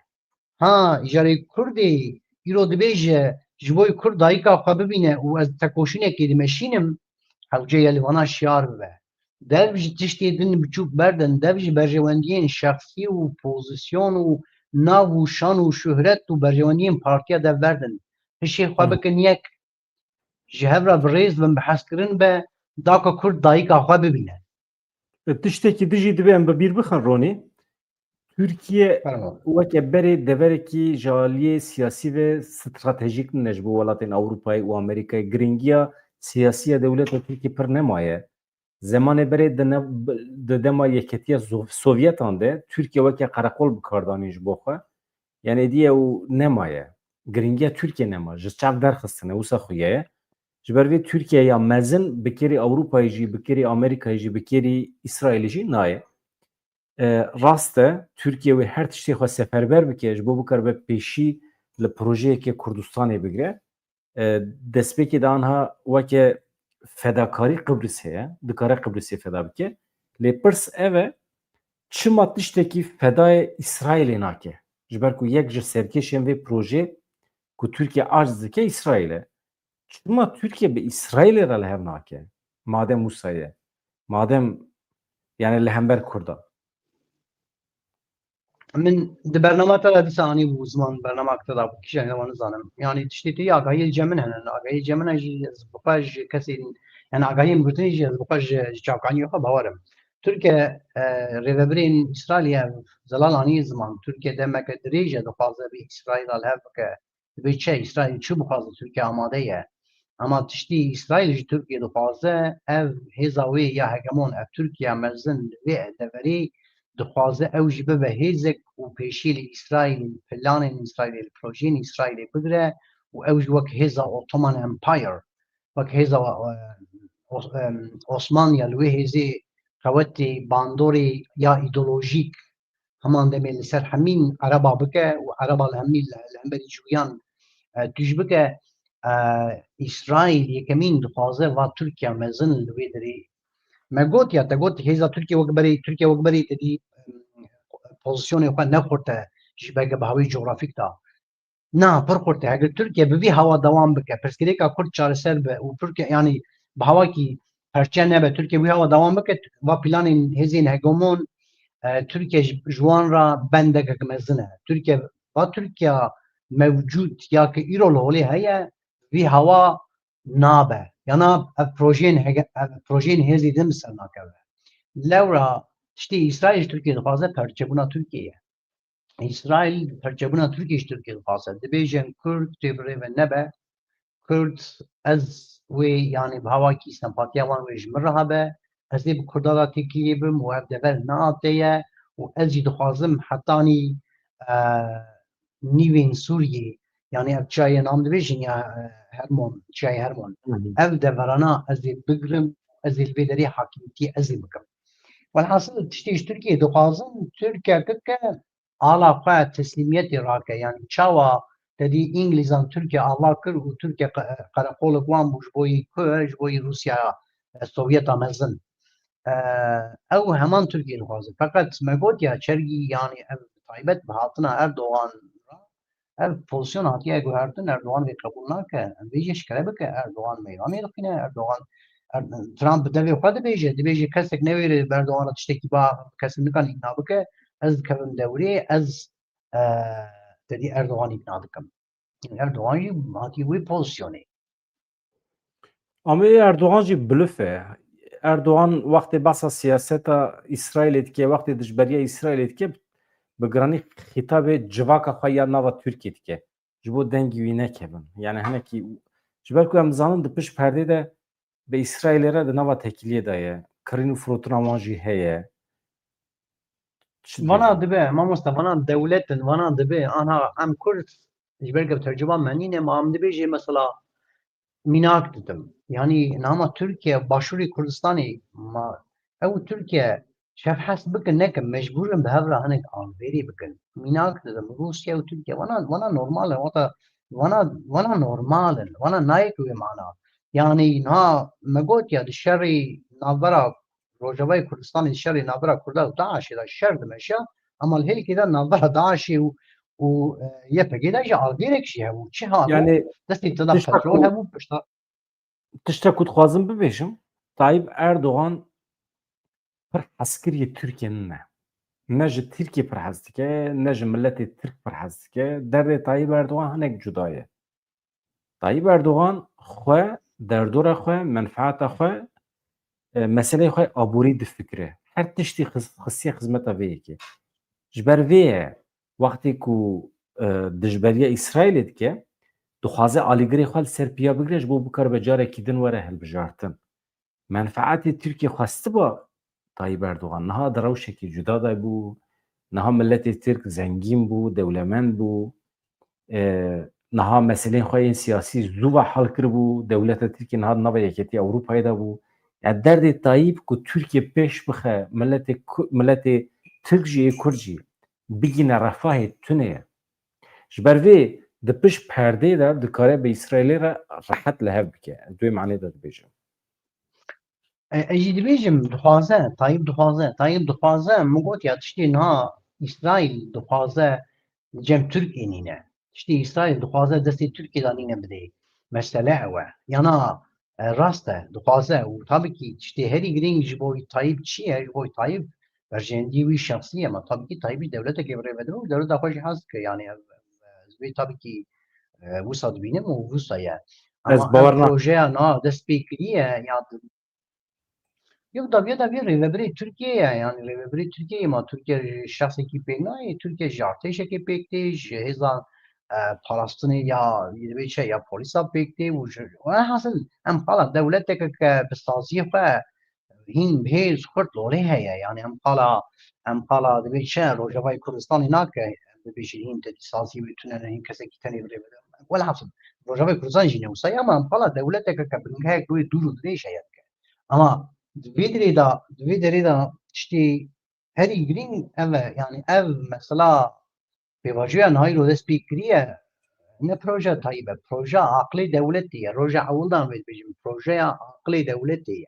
Ha, îcarê Kurdê îro dibêje, ji bo Kurd dayika xwe bibîne û ez tekoşînekê dimeşînim, hewce ye li vana şiyar bibe. Dev ji tiştê din biçûk berdin, dev ji berjewendiyên şexsî û pozîsyon û nav û şan û şuhret û berjewendiyên partiya dev berdin. Hişê xwe Hmm. bikin yek, ji hev re bi rêz bin, bi hezkirin be, da ku Kurd dayika xwe bibîne. Tiştekî din jî divê em bi bîr bixin, Ronî. Tirkiye Fermo. weke berê deverekî ji aliyê siyasî ve stratejîk nîne ji bo welatên Ewropayê û Amerîkayê. Giringiya siyasî ya dewleta Tirkiyê pir nemaye. Zemanê berê di ne-, di dema Yeketiya Zo-, Sovyetan de Tirkiye weke qereqol bi kar danîn ji bo xwe. Yanî êdî ew nemaye. giringiya Tirkiye nema, ji çav derxistine, wisa xuya ye. Ji ber vê Tirkiye ya mezin bi kêrî Ewropayê jî, bi kêrî Amerîkayê jî, bi kêrî Îsraîlê jî nayê. E, rast e, Tirkiye wê her tiştê xwe seferber bike, ji bo bikaribe pêşî li projeyeke Kurdistanê bigire. E, destpêkê de anha weke fedakarî Qibris heye, dikare Qibrisê feda bike. Lê pirs ev e, çima tiştekî fedayê Îsraîlê nake? Ji ber ku yek ji serkêşên vê projê ku Tirkiye aciz dike Îsraîl e. Çima Tirkiye bi Îsraîlê re li hev nake? Madem wisa ye. Madem, yani, li hember Kurda. Min di bernama te de dîsa anî bû ziman, bernama te de bû, kîjan wan nizanim. Yani tiştê tu agahiyê li cem min hene. Agahiyê cem min jî ez bi xwe ji kesên, yani agahiyên gotinê jî ez bi xwe ji, ji çavkaniyê xwe bawer im. Tirkiye, e, rêvebirên Îsraîlê ev zelal anî ziman. Tirkiye demeke dirêj e dixwaze bi Îsraîla li hev bike. Dibê çi? Îsraîl çi bixwaze, Tirkiye amade ye. Ema tiştî Îsraîl ji Tirkiye dixwaze, ev hêza wê ya hegemon, ev Tirkiye mezin li vê deverê dixwaze ew jî bibe hêzek û pêşî li Îsraîl, planên Îsraîlê, li projeyên Îsraîlê bigire û ew jî wek hêza Ottoman Empire, wek hêza, e, Os-, em, Osmaniya li wê hêzê qewetê bandorê ya îdeolojîk heman demê li ser hemîn ereba bike û ereba li hemî li, li hemberî cuyan, e, tûj bike, e, Îsraîl yekemîn dixwaze va Tirkiye mezin li wê derê. Me got ya, te got hêza Tirkiye wek berê, Tirkiye wek berê te dî, em, pozisyonê xwe nexurte ji belge bi hawî cografîk de. Na, pir xurt e. Heger Tirkiye bi vî hawa dewam bike, pirsgirêka Kurd çareser be û Tirkiye, yanî bi hawakî perçe nebe, Tirkiye wî hawa dewam bike, va planên hêzên hegemon, e, Tirkiye ji, ji wan re bendekek mezin e. Tirkiye, va Tirkiye mewcûd ya ki îro li holê heye, vî hawa nabe. Yana ev projeyên hege-, ev projeyên hêzî din bi ser nakeve. Lewra tiştê Îsraîl ji Tirkiye dixwaze perçebûna Tirkiye ye. Îsraîl perçebûna Tirkiye ji Tirkiye dixwaze. Dibêjin Kurd tê bi rê ve nebe. Kurd, ez wê, yanî bi hawakî sempatiya wan wê ji min re hebe. Ez ê bi Kurda re têkilî bim û ev dever nehateye û ez jî dixwazim hetanî, e, nîvên Sûriyê, yanî ev çiyayê nam dibêjin ya, e, Hermon, çiyayê Hermon. Hı hı. Ev deverana ez ê bigrim, ez ê li vê derê hakimiyetî ez ê bikim. Welhasil tiştê ji Tirkiye dixwazin, Tirkiye kike ala xwe teslîmiyetê rake. Yanî çawa te dî Îngilîzan Tirkiye ava kir û Tirkiye qe-, qereqolek wan bû ji bo yî ku, ji bo yî Rûsya, e, Sovyeta mezin. E, ew heman Tirkiye dixwaze. Feqet me got ya çergî, yanî ev taybet bi hatina Erdogan re, ev pozisyon hatiye guhertin, Erdogan vê qebûl nake. Em vê jî eşkere bike, Erdogan meydanê dixîne, Erdogan, Er-, Trump bi devê xwe dibêje, dibêje kesek newêre bi Erdogan re tiştekî ba, kesek nikane îkna bike, ez dikevim dewrê, ez, e, te dî Erdogan îkna dikim. Erdogan jî hatiye wê pozisyonê. Ama Erdogan jî bilif e. Erdogan wextê behsa siyaseta Îsraîlê dike, wextê dijberiya Îsraîlê dike, bi giranî xîtabê civaka xwe ya nava Tirkiyê dike. Ji bo dengî wî nekevin. Yani hinekî, ji ber ku em zanin di pişt perdê de bi Îsraîlê re di nava têkiliyê de ye. Kirîn û firotina wan jî heye. Çi Vana dibêjin? Dibe, mamoste, vana dewlet in, vana dibe, anha em Kurd, ji ber ku tercuma me nîne, ma em dibêjê mesela mînak didim. Yanî nama Tirkiye, Başûrê Kurdistanê, ma ew Tirkiye şevhes bikin, nekin, mecbûr in bi hev re hinek alvêrî bikin. Mînak didim, Rûsya û Tirkiye, vana, vana normal in, wata, vana, vana normal in, vana nayek wê mana. Yanî niha me got ya di şerê navbera Rojavayê Kurdistanê, di şerê navbera Kurda û DAIŞê de şer dimeşe, ama li hêlkê de navbera DAIŞê û, û, e, YPGê de jî alvêrek jî hebû. Çi hebû? Yani destê te de tişta petrol ku, hebû, pişta tişta ku dixwazim bibêjim, Tayyip Erdogan pir hezkiriyê Tirkiye nine. Ne ji Tirkiye pir hez dike, ne ji miletê Tirk pir hez dike. Derdê Tayyip Erdogan hinek cuda ye. Tayyip Erdogan xwe, derdora xwe, menfaeta xwe, e, meseleyê xwe aborî difikire. Her tiştî xis-, xistiye xizmeta vê yekê. Ji ber vê ye, wextê ku, e, dijberiya Îsraîlê dike, dixwaze alîgirê xwe li ser piya bigire, ji bo bikaribe carekî din were hilbijartin. Menfaetê Tirkiye xwestiba Tayyip Erdogan. Niha di rewşekî cuda de bû. Niha miletê Tirk zengîn bû, dewlemend bû. E, niha meselên xwe yên siyasî zû ve hal kiribû, dewleta Tirkiyê niha di nava Yeketiya Ewropayê de bû. Yani derdê Tayyip ku Tirkiye pêş bixe, miletê ku-, miletê Tirk jî yê Kurd jî bigîne refahê tune ye. Ji ber vê di pişt perdê de dikare bi Îsraîlê re rehet li hev bike. Ez di wê manê de dibêjim. E, ez jî dibêjim, dixwaze, Tayyip dixwaze, Tayyip dixwaze, min got ya tiştê niha Îsraîl dixwaze li cem Tirkiyê nîne. Tiştê Îsraîl dixwaze destê Tirkiyê de nîne bidê. Mesele ew e. Yana, e, rast e, dixwaze û tabii ki tiştê herî girîng ji bo Tayyip çi ye? Ji bo Tayyip berjewendî wî şexsî ye. Ma tabii ki Tayyip jî dewletekê bi rê ve dibe û dewleta xwe jî hez dike. Yani ev, ev, ez vê tabii ki, e, wisa dibînim û wisa ye. Ez Ama ev bawer nakim. Projeya niha dest pê kiriye ya di-, Yo, dawiya dawiya rêvebirê Tirkiyê ye. Yani rêvebirê Tirkiyê ma Tirkiye ji şexsekî pêk nayê. Tirkiye ji artêşekê pêk tê, ji hêza, e, parastinê ya, dibê çi, ya polîsa pêk tê û ji, welhasil em qala dewleteke ke bi saziyê xwe hîn bi hêz xurt lolê heye. Yani em qala, em qala dibê çi, Rojavayê Kurdistanê nake, em bibêjin hîn te saziyê wê tune ne, hîn kesekî tenê bi rê bide. Welhasil Rojavayê Kurdistan jî ne wisa ye, ama em qala dewleteke ke bingehek wê dûr û dirêj heye dike. Ama di vê derê de, di vê derê de tiştê herî girîng ev e. Yani ev mesela pêvajoya niha îro dest pê kiriye, ne proje Tayyip e, proje aqilê dewletê ye. Roja ewildan vê dibêjim, projeya aqilê dewletê ye.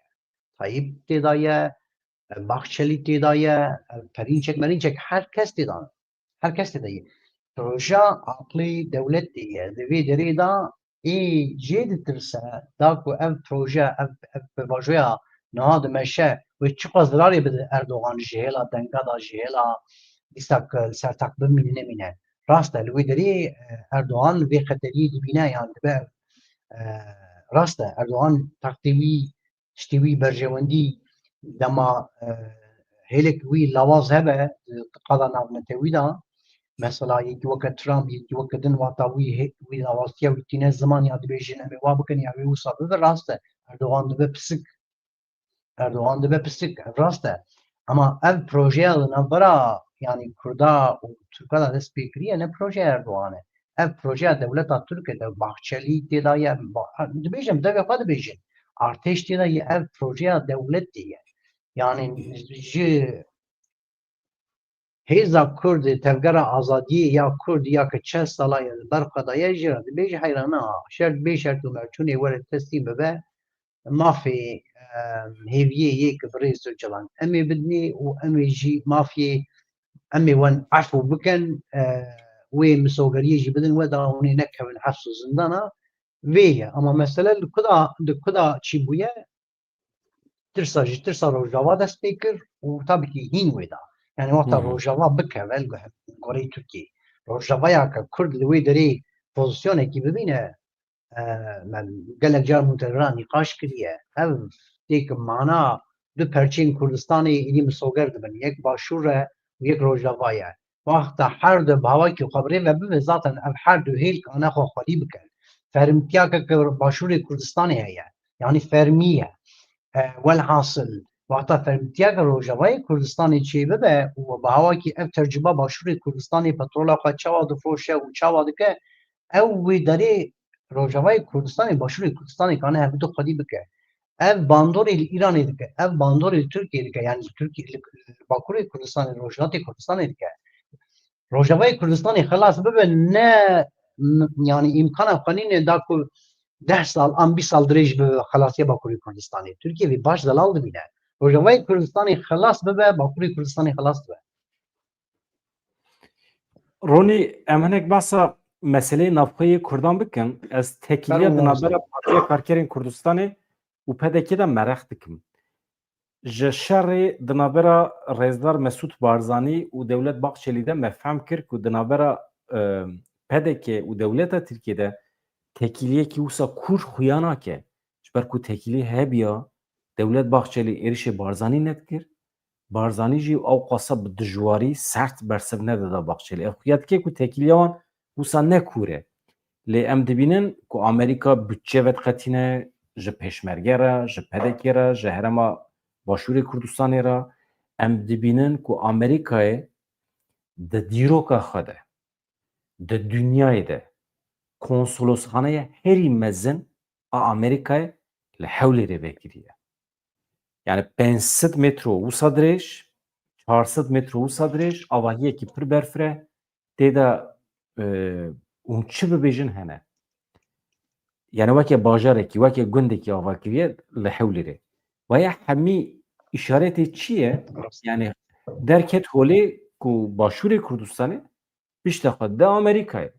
Tayyip tê de ye, Bahçelî tê de ye, Perînçek Merînçek, her kes tê de. Her kes tê de ye. Proje aqilê dewletê ye. Di vê derê de ê jê ditirse, da ku ev proje, ev, ev pêvajoya niha dimeşe, wê çiqas zirarê bide Erdogan ji hêla denga de, ji hêla dîsa ku li ser text bimîne nemîne. Rast e, li wê derê, e, Erdogan li vê xeteriyê dibîne, yan dibe, e, rast e, Erdogan textê wî, tiştê wî berjewendî dema, e, hêlek wî lawaz hebe, di qada navnetewî de, mesela yekî weke Trump, yekî weke din, wata wî hê-, wî lawaztiya wî tîne ziman ya dibêjin em ê wa bikin ya wê wisa bibe, rast e. Erdogan dibe pisik. Erdogan dibe pisik, ev rast e. Ama ev projeya li navbera, yani Kurda û Tirka de dest pê kiriye, ne projeya Erdogan e. Ev projeya dewleta Tirk e, de Bahçelî tê de ye, ba-, dibêjim, devê xwe dibêjin. Artêş tê de ye, ev projeya dewletê ye. Yani ji hêza Kurd, tevgera azadiyê ya Kurd ya ke çel sala ye li ber xwe de ye, jê re dibêje heyrana, şert bê şert û merçûnê were teslîm bibe, mafê, e, hêviyê yê ke birêz Ocalan em ê bidinê û em ê jî mafê, em ê wan efû bikin, e, wê misogeriyê jî bidin we da hûn ê nekevin heps û zindana. Vê ye. Ama mesele li ku da, li ku da çî bûye? Tirsa, ji tirsa Rojava dest pê kir û tabii ki hîn wê da. Yani wexta Hı hı. Rojava bikeve li goreyê Tirkiyê, Rojavaya ke Kurd li wê derê pozisyonekî bibîne, e, me gelek car mûntevera nîqaş kiriye. Ev têk mana du perçên Kurdistanê êdî misoger dibin. Yek Başûr e û yek Rojava ye. Wexta her du bi hawakî xwe bi rê ve bibe, zaten ev her du hêl kane xwe xwedî bikin. Fermtiyake ke Başûrê Kurdistanê heye. Yani fermî ye. E, welhasil, wexta fermtiyeke Rojavayê Kurdistanê çêbibe û bi hawakî ev tercûba Başûrê Kurdistanê petrola xwe çawa difiroşe û çawa dike, ew wê derê Rojavayê Kurdistanê, Başûrê Kurdistanê kane hev du xwedî bike. Ev bandorê li Îranê dike, ev bandorê li Tirkiyê dike, yani li Tirkiyê, li, li Bakurê Kurdistanê, Rojhilatê Kurdistanê dike. Rojavayê Kurdistanê xelas bibe, ne, n-, yani îmkana xwe nîne da ku deh sal an bîst sal dirêj bibe xelasiya Bakurê Kurdistanê. Tirkiye vê baş zelal dibîne. Rojavayê Kurdistanê xelas bibe, Bakurê Kurdistanê xelas dibe. Ronî, em hinek behsa meseleyê navxweyê Kurdan bikin. Ez tekiliya Fermo di navbera Partiya Karkerên Kurdistanê û P D K de meraq dikim. Ji şerê di navbera Rêzdar Mesûd Barzanî û Dewlet Bahçelî de me fehm kir ku di navbera, e, P D K û dewleta Tirkiyê de tekîliyekî wisa kûr xuya nake. Ji ber ku tekîlî hebiya, Dewlet Bahçelî êrişê Barzanî nedikir. Barzanî jî ew qasa bi dijwarî sert bersiv nedida Bahçelî. Ev xuya dike ku tekîliya wan wisa ne kûr e. Lê em dibînin ku Amerîka budçe vediqetîne ji pêşmerge re, ji P D K re, ji herêma Başûrê Kurdistanê re. Em dibînin ku Amerîkayê di dîroka xwe de, di dinyayê de konsolosxaneya herî mezin a Amerîkayê li Hewlêrê vekiriye. Yani pênc sed metro wisa dirêj, çar sed metro wisa dirêj, avahiyekî pir berfire, tê de, e, hûn çi bibêjin hene. Yani weke bajarekî, weke gundekî ava kiriye li Hewlêrê. Vaya hemî îşaretê çi ye? Yani derket holê ku Başûrê Kurdistanê pişta xwe de Amerîkayê.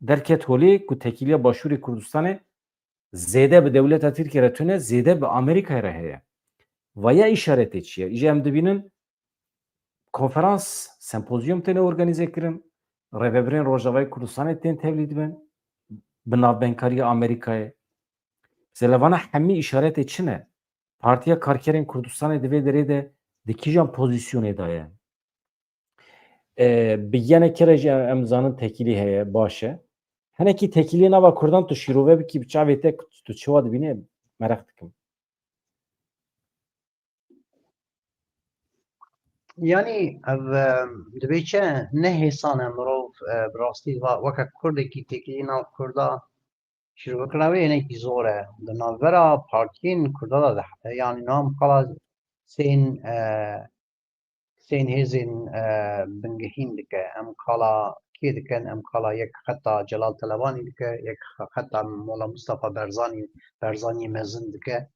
Derket holê ku tekîliya Başûrê Kurdistanê zêde bi dewleta Tirkiyê re tune, zêde bi Amerîkayê re heye. Vaya îşaretê çi ye? Îja em dibînin konferans, sempozyum têne organîze kirin, rêvebirên Rojavayê Kurdistanê tên tevlî dibin, bi navbenkariya Amerîkayê. Mesela vana hemî îşaretê çi ne? Partiya Karkerên Kurdistanê di vê derê de di kîjan pozîsyonê de ye? E, bi yenekê re jî em, em zanin tekîlî heye, baş e. Hinekî tekîlî nava Kurdan tu şîrove bikî, bi çavê te tu çawa dibînî, mereq dikim. Yanî ev, e, dibê çi ne hêsan e mirov, e, bi rastî va weke Kurdekî têkilî nav Kurda şîrove kira wê hinekî zor e. Di navbera partiyên Kurda de, de, yanî niha em qala sên, e, sên hêzên, e, bingehîn dike. Em qala kê dikin? Em qala yek xeta Celal Telebanî dike, yek xeta Mola Mustafa Berzanî, Berzanî mezin dike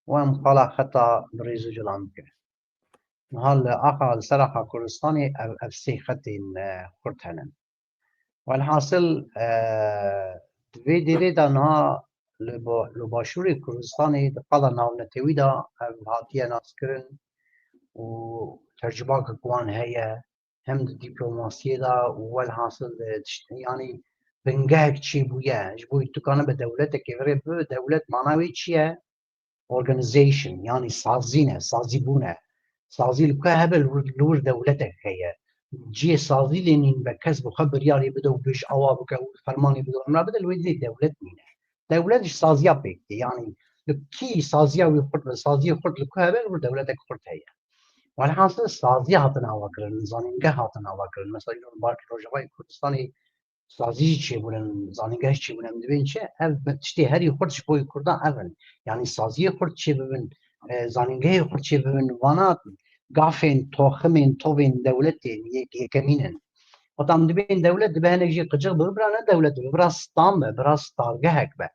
û em qala xeta Birêz Ocalan dike. Niha li axa, li ser axa Kurdistanê ev, ev sê xetên, e, xurt hene. Welhasil, e, di vê derê de niha li ba-, li Başûrê Kurdistanê di qada navnetewî de ev hatiye naskirin û tercûmakek wan heye, hem di dîplomasiyê de û welhasil di tişt-, yanî bingehek çêbûye. Ji bo tu kanibe dewletekê virê bibe, dewlet mana wê çi ye? Organization, yanî sazî ne, sazîbûn e. Sazî li ku hebe li wir, li wir dewletek heye. Cihê sazî lê nîn be kes bi xwe biryarê bide û bêj awa bike û fermanê bide û emra bide, li wê dî dewlet nîne. Dewlet ji saziya pêk tê. Yanî li kî saziya wî xurt be, saziyê xurt li ku hebe, li wir dewletek xurt heye. Welhasil sazî hatin avakirin, zanîngeh hatin avakirin. Mesela îro li Rojavayê Kurdistanê sazî jî çêbûne, zanîngeh jî çêbûne, em dibên çi? Ev bi tiştê herî xurt ji bo Kurdan ev in. Yanî saziyê xurt çêbibin, e, zanîngehê xurt çêbibin, vana gafên, toximên, tovên dewletê yek-, yekemîn in. Wexta em dibên dewlet, dibe hinek jî qicix bibe, bira ne dewlet be, bira stan be, bira stargehek be.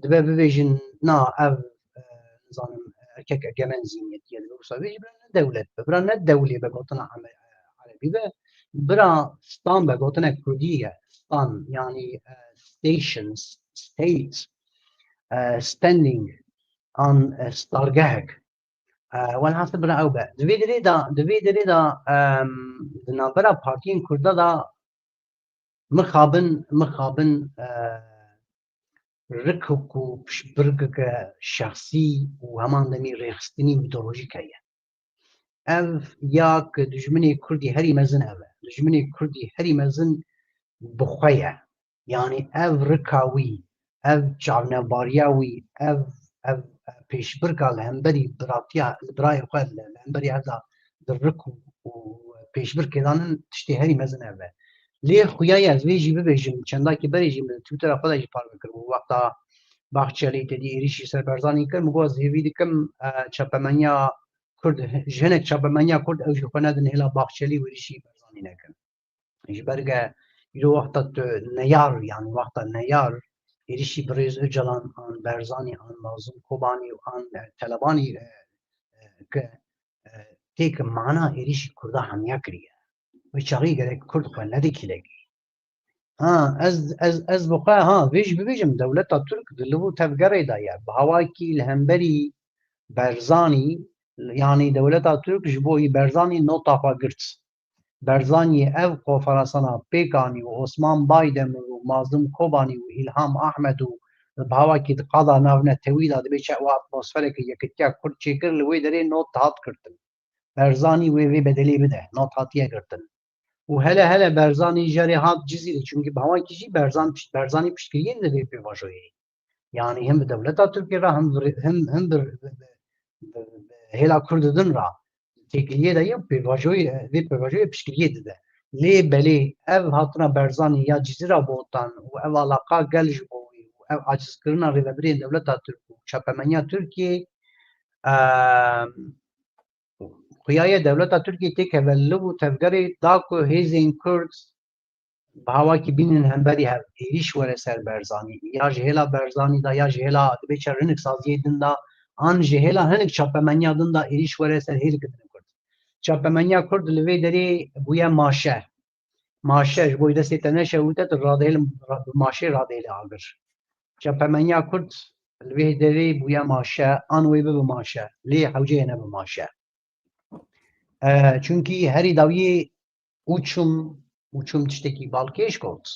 Dibe bibêjin, na, ev, e, nizanim, erkek egemen zîniyetî ye, dibe wisa bêjî, bira ne dewlet be, bira ne dewlê be gotina Eme-, Erebî be, bira stan be gotine Kurdî ye, stan, yanî, e, station, state, e, standing, an, e, stargehek. E, welhasil bira ew be. Di vê derê de, di vê derê de, em, di navbera partiyên Kurda de mixabin, mixabin, e, rik ku piştbirgeke şexsî û heman demî rêxistinî û îdeolojîk heye. Ev ya ku dijminê Kurdî herî mezin ev e. Dijminê Kurdî herî mezin bi xwe ye. Yanî ev rika wî, ev çavnebariya wî, ev, ev pêşbirka li hemberî biratiya, li birayê xwe, li, li hemberî ev de di rik û, û pêşbirkê danin tiştê herî mezin ev e. Lê xuya ye, ez vê jî bibêjim, çendakî berê jî min Twittera xwe de jî parve kiribû. Wexta Bahçelî tedî êrîşî ser Berzanî kir, min got ez hêvî dikim, e, çapemeniya Kurd, ji hinek çapemeniya Kurd ew jî xwe nedin hêla Bahçelî û êrîşî Berzanî nekin. Ji ber ke îro wexta tu neyar, yanî wexta neyar êrîşî Birêz Ocalan an Berzanî an Mazlûm Kobanî û an, e, Telebanî, e, e, ke, e, tê ke mana êrîşî Kurda hemiya kiriye. Wê çaxî gerek Kurd xwe nede kîlekê. Ha, ez, ez, ez bi xwe, ha, vê jî bibêjim, dewleta Tirk di liv û tevgerê de ye. Bi hawakî li hemberî Berzanî, yanî dewleta Tirk ji bo wî Berzanî nota xwe girt. Berzanî ev konferansana pêk anî û Osman Baydemir û Mazlûm Kobanî û Îlham Ahmed û bi hawakî di qada navnetewî de dibê çi ew atmosfereke yekitiya Kurd çêkir, li wê derê not hat girtin. Berzanî wê vê bedelê bide, not hatiye girtin. Û hele hele Berzanî jê re hat Cizîrê, çunkî bi hawakî jî Berzan, Berzanî piştgiriyê dide vê pêvajoyê. Yanî him bi dewleta Tirkiyê re, him bi, him, him bi, bi, bi, bi hêla Kurd din re têkiliyê de ye, pêvajoyê, vê pêvajoyê piştgiriyê dide. Lê belê ev hatina Barzanî ya Cizîra Botan û ev alaqa gel ji bo wî û ev acizkirina rêvebirên dewleta Tirk û çapemeniya Tirkiyê, em, xuyaye dewleta Tirkiyê têkeve li û tevgerê da ku hêzên Kurd bi hawakî bînin hemberî hev, êrîş were ser Barzanî, ya ji hêla Barzanî de, ya ji hêla dibê çer hinek saziyê din de, an ji hêla hinek çapemeniya din de êrîş were ser hêleke din Kurd. Çapemeniya Kurd li vê derê bûye maşe. Maşe, ji bo destê te neşewite, tu radihêl, bi maşê radihêle agir. Çapemeniya Kurd li vê derê bûye maşe, an wê bibe maşe. Lê hewceyê nebe maşe. E, çunkî herî dawiyê û çûm, û çûm tiştekî balkêş got.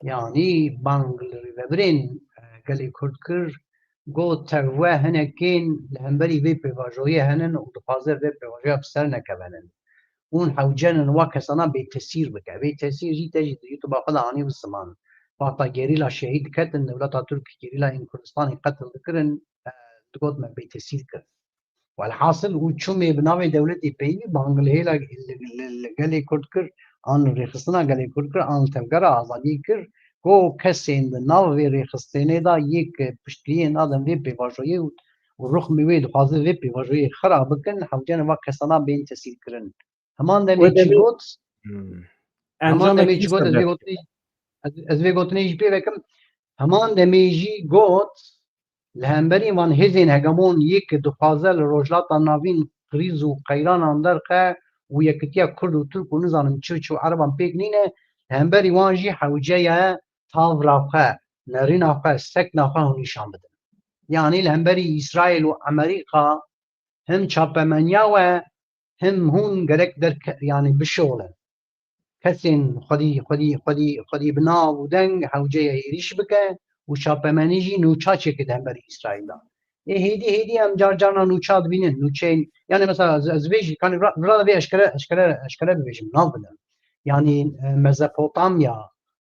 Yanî bang li rêvebirên, e, gelê Kurd kir, got, tevwe hinekên li hemberî vê pêvajoyê henin û dixwaze vê pêvajoya bi ser nekevenin. Hûn hewce nin wa kesana bêtesîr bike. Bêtesîr jî te jî di YouTube-a xwe de anî bi ziman. Wexta gerîla şehîd diketin, dewleta Tirk gerîlayên Kurdistanê qetil dikirin, e, digot me bêtesîr kir. Welhasil û çûmê bi navê dewletê peyivî bang li hêla li, li, li gelê Kurd kir, an li rêxistina gelê Kurd kir, an li tevgera azadiyê kir, ku kesên di nav vê rêxistinê de yek piştgiriyê nadin vê pêvajoyê û, û ruxmê wê dixwaze vê pêvajoyê xira bikin, hewce ne va kesana bên tesîr kirin. Heman demê Wê jî demê got, Hmm. heman Encamekî demê jî got, ez vê sebep gotinê, ez, ez vê gotinê jî pê vekim. Heman demê jî got, li hemberî van hêzên hegemon yê ku dixwaze li Rojhilata Navîn krîz û qeyranan derxe û yekitiya Kurd û Tirk û nizanim çi çi û Ereban pêk nîne, li hemberî wan jî hewce ye tavra xwe, nerîna xwe, sekna xwe hûn nîşan bidin. Yanî li hemberî Îsraîl û Amerîka him çapemeniya we, him hûn gerek derke-, yanî bişolin. Kesên xwedî, xwedî, xwedî, xwedî bi nav û deng hewce ye êrîş bike û çapemenî jî nûça çêke di hemberî Îsraîl de. Ê hêdî, hêdî em car carna nûça dibînin, nûçeyên, yanî mesela ez, ez vê jî, kanî vira, vira vê eşkere, eşkere, eşkere bibêjim, nav bidim. Yanî, e, Mezopotamya,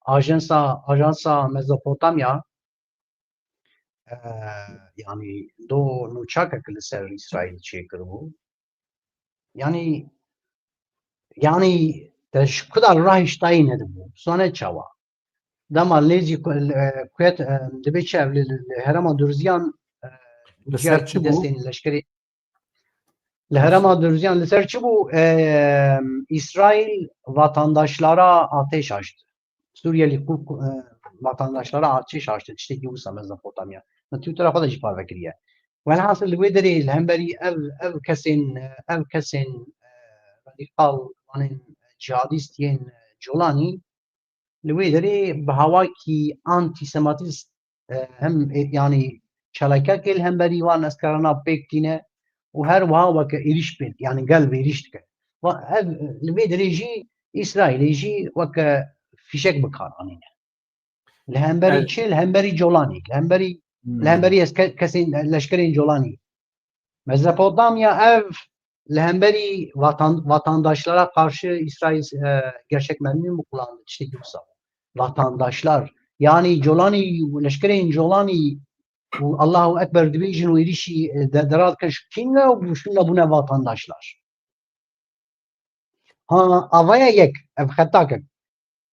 ajansa, ajansa Mezopotamya, e, yanî do nûçakek li ser Îsraîl çêkiribû. Yanî, yanî te ji ku da rahiştayî nedibû. Sone çawa? Dema lê jî ku, e, kuet, e, dibê çi ev li, li, li herêma Durziyan, e, Li ser çi bû? Destên leşkerê Li herêma Durziyan li ser çi bû? Eee, Îsraîl vatandaşlara ateş açtı. Suriyeli ku, ku, e, vatandaşlara ateş açtı. Tiştekî wisa Mezopotamya. Min Twittera xwe de jî parve kiriye. Welhasil li wê derê li hemberî ev, ev kesên, ev kesên, e, radîkal, wanên cihadîst yên Colanî, li wê derê bi hawakî antîsematîst, e, hem, e, yanî çalakiyekê li hemberî wan eskerana pêk tîne û her wiha weke êrîş pêk, yanî gel vê êrîş dike. Wa ev, li vê derê jî Îsraîlê jî weke fîşek bi kar anîne. Li hemberî Evet. çi? Li hemberî Colanî, li hemberî, Hmm. li hemberî eske-, kesên, leşkerên Colanî. Mezopotamya ev li hemberî vatan-, vatandaşlara karşı Îsraîl, e, gerçek mermi mi kullandı? Tiştekî wisa. Vatandaşlar. Yanî Colanî, leşkerên Colanî û Allahu Ekber dibêjin û êrîşî, e, de, dera dikin, ji kî ne û şûna bûne vatandaşlar. Ha, avaya yek, ev xetakek.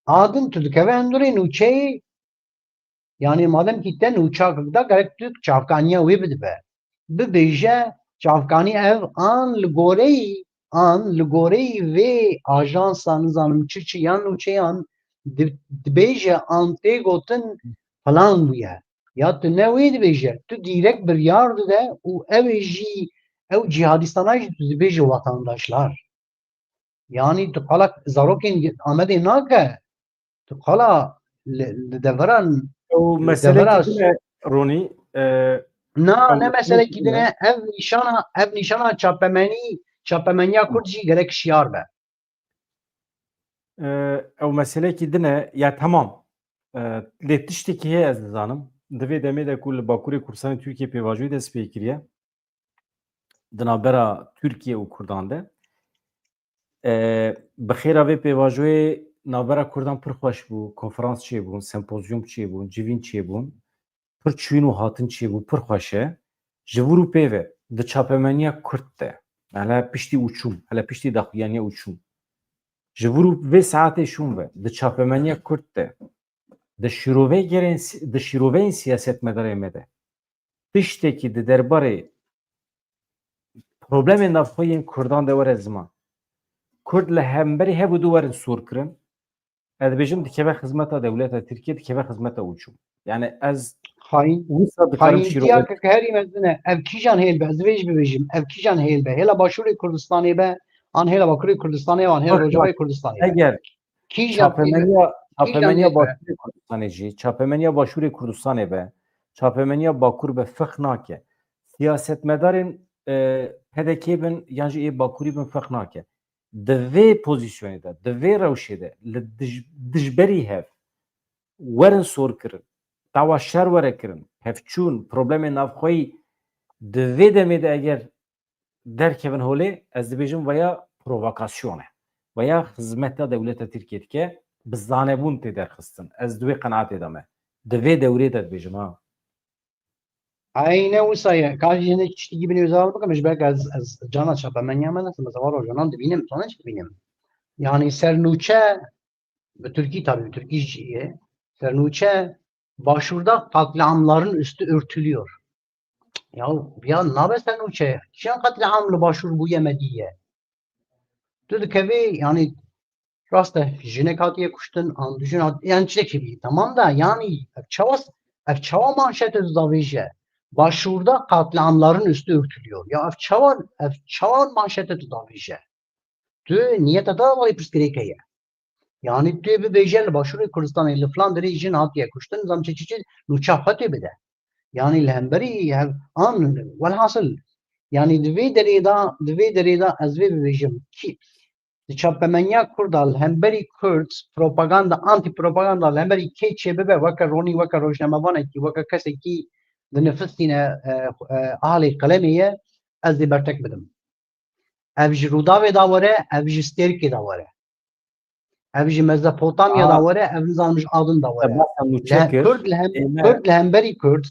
A din tu dikeve hundirê nûçeyê, yanî madem kî te nûçakek da, gerek tu çavkaniya wê bidibe. Bibêje, çavkanî ev an li goreyî, an li goreyî vê ajansa nizanim çi çi yan nûçeyan di-, dibêje an tê gotin plan bûye. Ya tu ne wê dibêje, tu dîrek biryar dide û ew ê jî, ew cihadîstana jî tu dibêje vatandaşlar. Yanî tu qala zarokên Amedê nake, tu qala li, li deveran, Ew li meselekî devera din e, Ronî, e, Na, ew ne meselekî meselekî din din e. e. Ev nîşana, ev nîşana çapemenî, çapemeniya Kurd jî gerek şiyar be. E, ew meselekî din e. Ya temam. E, lê tiştekî heye ez dizanim. Di vê demê de ku li Bakurê Kurdistanê Tirkiye pêvajoyî dest pê kiriye, di navbera Tirkiye û Kurdan de. E, bi xêra vê pêvajoyê navbera Kurdan pir xweş bû, konferans çêbûn, sempozyum çêbûn, civîn çêbûn, pir çûyîn û hatin çêbû, pir xweş e. Ji vir û pê ve di çapemeniya Kurd de, hele piştî û çûm, hele piştî daxuyaniya û çûm, Ji vir û vê saetê şûn ve di çapemeniya Kurd de, di şîroveygerên si-, di şîroveyên siyasetmedarê me de tiştekî di derbarê problemên navxwe yên Kurdan de were ziman. Kurd li hemberî hev û du werin sor kirin. Ez dibêjim dikeve xizmeta dewleta Tirkiye, dikeve xizmeta ucû. Yani ez Xayîn. wisa dikarim Xayîntiya şîrove- ke herî mezin e. Ev kîjan hêl be? Ez vê jî bibêjim. Ev kîjan hêl be? Hêla Başûrê Kurdistanê be, an hêla Bakurê Kurdistanê, an hêla Bak, Rojavayê Kurdistanê be. Eger Kîjan hêl be? çapemeniya, Kîjan çapemeniya hêl be? Başûrê Kurdistanê jî, çapemeniya Başûrê Kurdistanê be, çapemeniya Bakur be, firq nake. Siyasetmedarên, e, P D K bin, yan jî ê Bakurî bin, firq nake. Di vê pozîsyonê de, di vê rewşê de, li dij-, dijberî hev werin sor kirin, dawa şer were kirin, pevçûn, problemê navxweyî di vê demê de eger derkevin holê, ez dibêjim veya provokasyon e. Veya xizmeta dewleta Tirkiye dike, bi zanebûn tê derxistin. Ez di wê qenaetê de me. Di vê dewrê de dibêjim, ha. Eyne wisa ye. Ka jî hinek tiştekî binê wisa bikim, ji ber ez, ez cana çapemeniya me nesim, ez ava rojanan dibînim, tane çi dibînim? Yani sernûçe, bi Tirkî tabi, bi Tirkî jî ye. Sernûçe, Başurda katliamların üstü örtülüyor. Ya, ya nabe sernûçe. Kîjan katliam li Başur bûye me dîye? Tu dikevî, yani, rast e, jinek hatiye kuştin, an du jin hat-, yani çiçekî bî. Tamam da, yani, ev çawa, ev çawa manşete tu davêje? Başurda katliamların üstü örtülüyor. Ya ev çawa, ev çawa manşete tu davêje? Tu niyeta te da valê pirsgirêk heye. Yani tu bibêje li Başûrê Kurdistanê, li filan derê jin hatiye kuştin, nizam çi çi çi, nûça xwe tê bide. Yani li hemberî hev-, an, welhasil, yani di vê derê de, di vê derê de ez vê bibêjim, kî di çapemeniya Kurda li hemberî Kurd propaganda, antî propaganda li hemberî kê çêbibe, weke ronî, weke rojnamevanekî, weke kesekî dinifistîne, e, e, alê qelemê ye, ez dê bertek bidim. Ev ji Rûdawê da were, ev ji Stêrkê da were. Ev ji Mezopotamya da Aa. were, ev nizanim ji Adin da were. Te behsa nûçe Li kir. Kurd li hem-, Ê, me, Kurd li hemberî Kurd.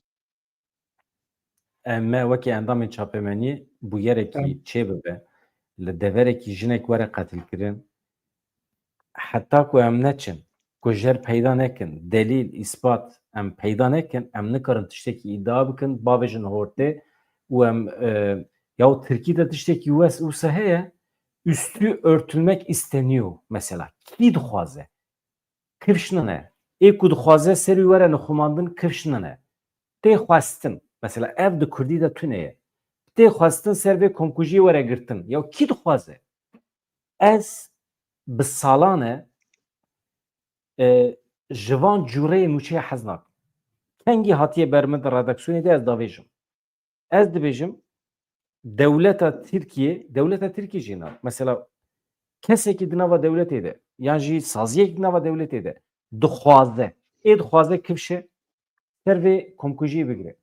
Em me wekî endamên çapemeniyê bûyerekî Em. çêbibe, li deverekî jinek were qetilkirin, heta ku em neçin, ku jer peyda nekin, delîl, îspat em peyda nekin, em nikarin tiştekî îdia bikin, bavêjin hortê û em, e, ya tirkî de tiştekî wes-, wisa heye, üstü örtülmek isteniyor mesela. Kî dixwaze? Kifş nine. Ê ku dixwaze serî were nixumandin, kifş nine. Tê xwestin. Mesela ev di kurdî de tune ye. Tê xwestin ser vê komkujiyê were girtin. Ya kî dixwaze? Ez bi salan e, e, ji van cûreyê nûçeyê hez nakim. Kengî hatiye ber min di redaksiyonê de ez davêjim. Ez dibêjim, dewleta Tirkiye, dewleta Tirkiye jî na. Mesela kesekî di nava dewletê de, yan jî saziyekî di nava dewletê de dixwaze, ê dixwaze kifşe, ser vê komkujiyê bigire.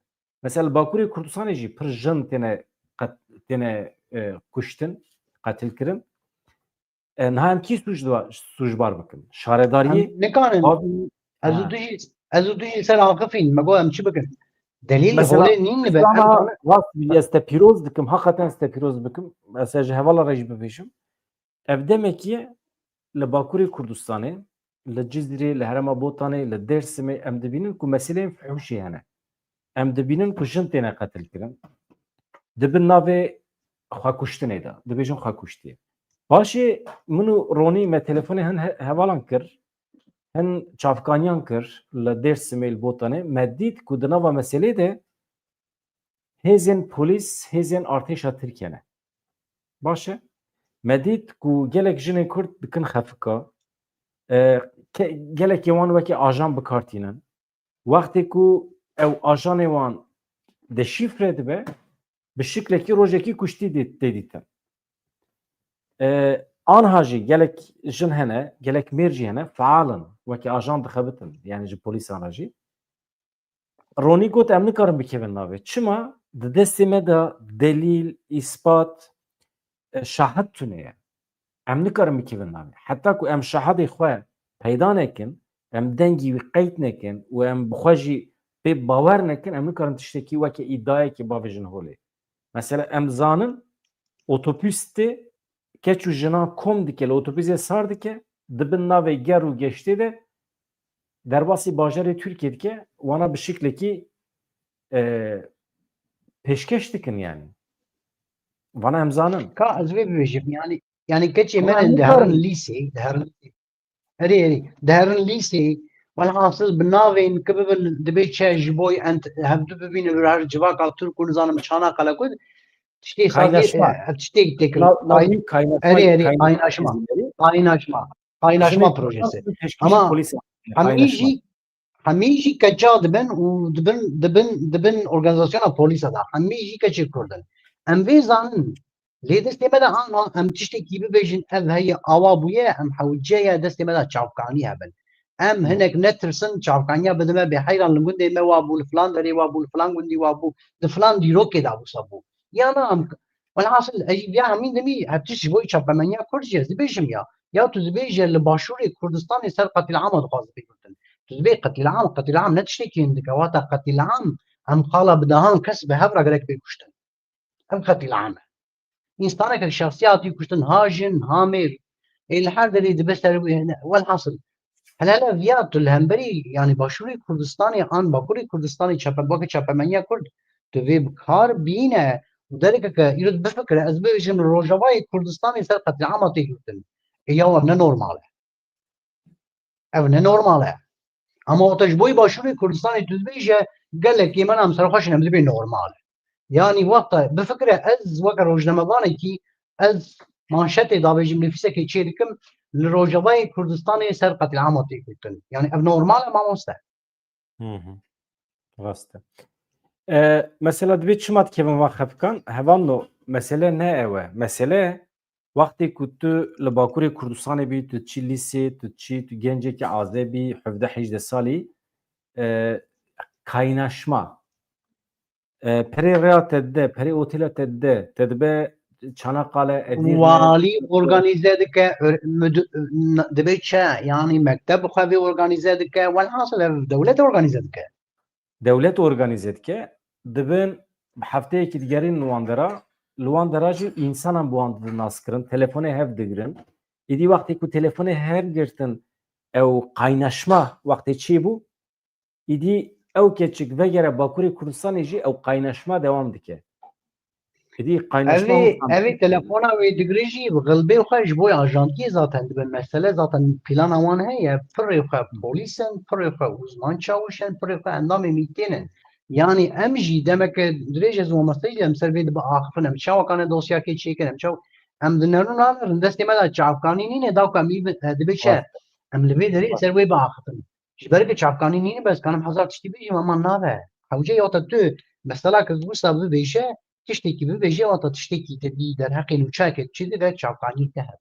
Mesela li Bakurê Kurdistanê jî pir jin têne qet-, têne, e, kuştin, qetilkirin. E, niha em kî sûcdar, sûcbar bikin? Şaredariyê Em nikarin. Bavî-, Ez û Ha. tu jî, ez û tu jî ser axifîn, me got em çi bikin? Delîl Mesela, holê nîn li be, em Sana karin. rast bî, ez te pîroz dikim, haqeten ez te pîroz bikim. Ez ji hevala re jî bibêjim. Ev demekî ye li Bakurê Kurdistanê, li Cizîrê, li herêma Botanê, li Dêrsimê em dibînin ku meseleyên fihûşî hene. Em dibînin ku jin têne qetilkirin. Di bin navê xwekuştinê de. Dibêjin xwekuştiye. Paşê min û Ronî me telefonê hin he-, hevalan kir, hin çavkaniyan kir li Dêrsimê, li Botanê. Me dît ku di nava meselê de hêzên polîs, hêzên artêşa Tirkiye ne. Baş e? Me dît ku gelek jinên Kurd dikin xefika. E, ke-, gelekê wan wekî ajan bi kar tînin. Wextê ku ew ajanê wan deşîfre dibe, bi şiklekî rojekî kuştî dê-, tê dîtin. E, anha jî gelek jin hene, gelek mêr jî hene, feal in, wekî ajan dixebitin, yani ji polîsan re jî. Ronî got, em nikarin bikevin navê. Çima? Di destê me de delîl, îspat, e, şahid tune ye. Em nikarin bikevin navê. Heta ku em şahidê xwe peyda nekin, em dengî wî qeyd nekin û em bi xwe jî pê bawer nekin, em nikarin tiştekî weke îdiayekê bavêjin holê. Mesela em zanin otopsî tê, keç û jinan kom dike, li otobûsê sar dike, di bin navê ger û geştê de derbasî bajarê Tirkiyê dike, wana bi şiklekî, e, pêşkeş dikin yani. Vana em zanin. Ka ez vê bibêjim, yani, yani keçê me ne diherin lîsê, diherin lîsê. Erê, erê, diherin lîsê, welhasil bi navên ki bibin, dibê çi ji bo ent-, hevdu bibînin li her civaka Tirk û nizanim Çanakkale ku tiştê sadê, kaynaşma, e, ev tiştê tekrar. Na-, navî kaynaşma, erê, erê, kaynaşma, kaynaşma, kaynaşma projesi. Ama hemî jî, hemî jî keça dibin û dibin, dibin, dibin organizasyona polîsa da. Hemî jî keçê Kurd in. Em vê zanin, lê destê me de ana em tiştekî bibêjin, ev heye awa bûye, em hewce ye destê me de çavkanî hebin. Em hinek netirsin, çavkaniya bide me bê heyran, li gundê me wa bû, li filan derê wa bû, li filan gundî wa bû, di filan dîrokê de wisa bû. Ya na em, welhasil, ez jî viya hemîn dimî, ev tişt ji bo çapemeniya Kurd jî ez dibêjim ya. Ya tu dibêje li Başûrê Kurdistanê ser qetlîama dixwaze bê gotin. Tu dibê qetlîam, qetlîam ne tiştekî hin dike. Wata qetlîam em qala bi dehan kes bi hev re gerek bê kuştin. Ev qetlîam e. Însaneke şexsî hatî kuştin, ha jin, ha mêr. Ê li her derê dibe ser wê, ne, welhasil. Hele hele viya tu li hemberî, yani Başûrê Kurdistanê an Bakurê Kurdistanê çape-, weke çapemeniya Kurd, tu vê bi kar bîne û derekeke îro bifikire, ez bibêjim li Rojavayê Kurdistanê ser qetlîama tê girtin. Ê ya ev ne normal e. Ev ne normal e. Ama wata ji bo Başûrê Kurdistanê tu dibêje, gelekê me nam serxweş in, em dibê normal e. Yani wexta bifikire ez weke rojnamevanekî ez manşetê davêjim, nifîsekê çê dikim, li Rojavayê Kurdistanê ser qetlîama tê girtin. Yani ev normal e mamoste. Hı hı. Rast e. E, mesela dibê çima dikevin van xefikan? Hevalno, mesele ne ew e. Mesele wextê ku tu li Bakurê Kurdistanê bî, tu çî lîsê, tu çî, tu gencekî aze bî, hevdeh hejdeh salî, e, kaynaşma. E, perê rêya te dide, perê otêla te dide, te dibe Çanakkale, Edirne. Walî organize dike, ör-, müdü-, n-, dibê çi? Yani mekteb xwe vê organize dike, welhasil ev dewlet organize dike. Dewlet organize dike, dibin bi hefteyekî digerîn li wan dera, li wan dera jî însanan bi wan didin naskirin, telefonê hev digirin. Îdî wextê ku telefonê hev girtin, ew kaynaşma wextê çêbû, îdî ew keçik vegere Bakurê Kurdistanê jî ew kaynaşma dewam dike. Îdî kaynaşma Evê, evê telefona wê digire jî bi xilbê xwe ji bo ajantiyê zaten dibe mesele, zaten plana wan heye, pirê xwe polîs in, pirê xwe uzman çawiş in, pirê xwe endamê mîtên in. Yani em jî demeke dirêj ez mamoste jî em ser vê dibiaxifin, em çawa kane dosyakê çêkin, em çaw-, em dinerin nanerin, destê me de çavkanî nîne, dawka em î-, e, dibe çi? Em li vê derê ser wê biaxifin. Ji ber ku çavkanî nîne, bes kanim hezar tiştî bêjim, ama nabe. Hewce ya te tu, mesela ku wisa bibêje, tiştekî bibêje, wata tiştekî te dî derheqê nûçeyeke çi dibe, çavkanî te hebe.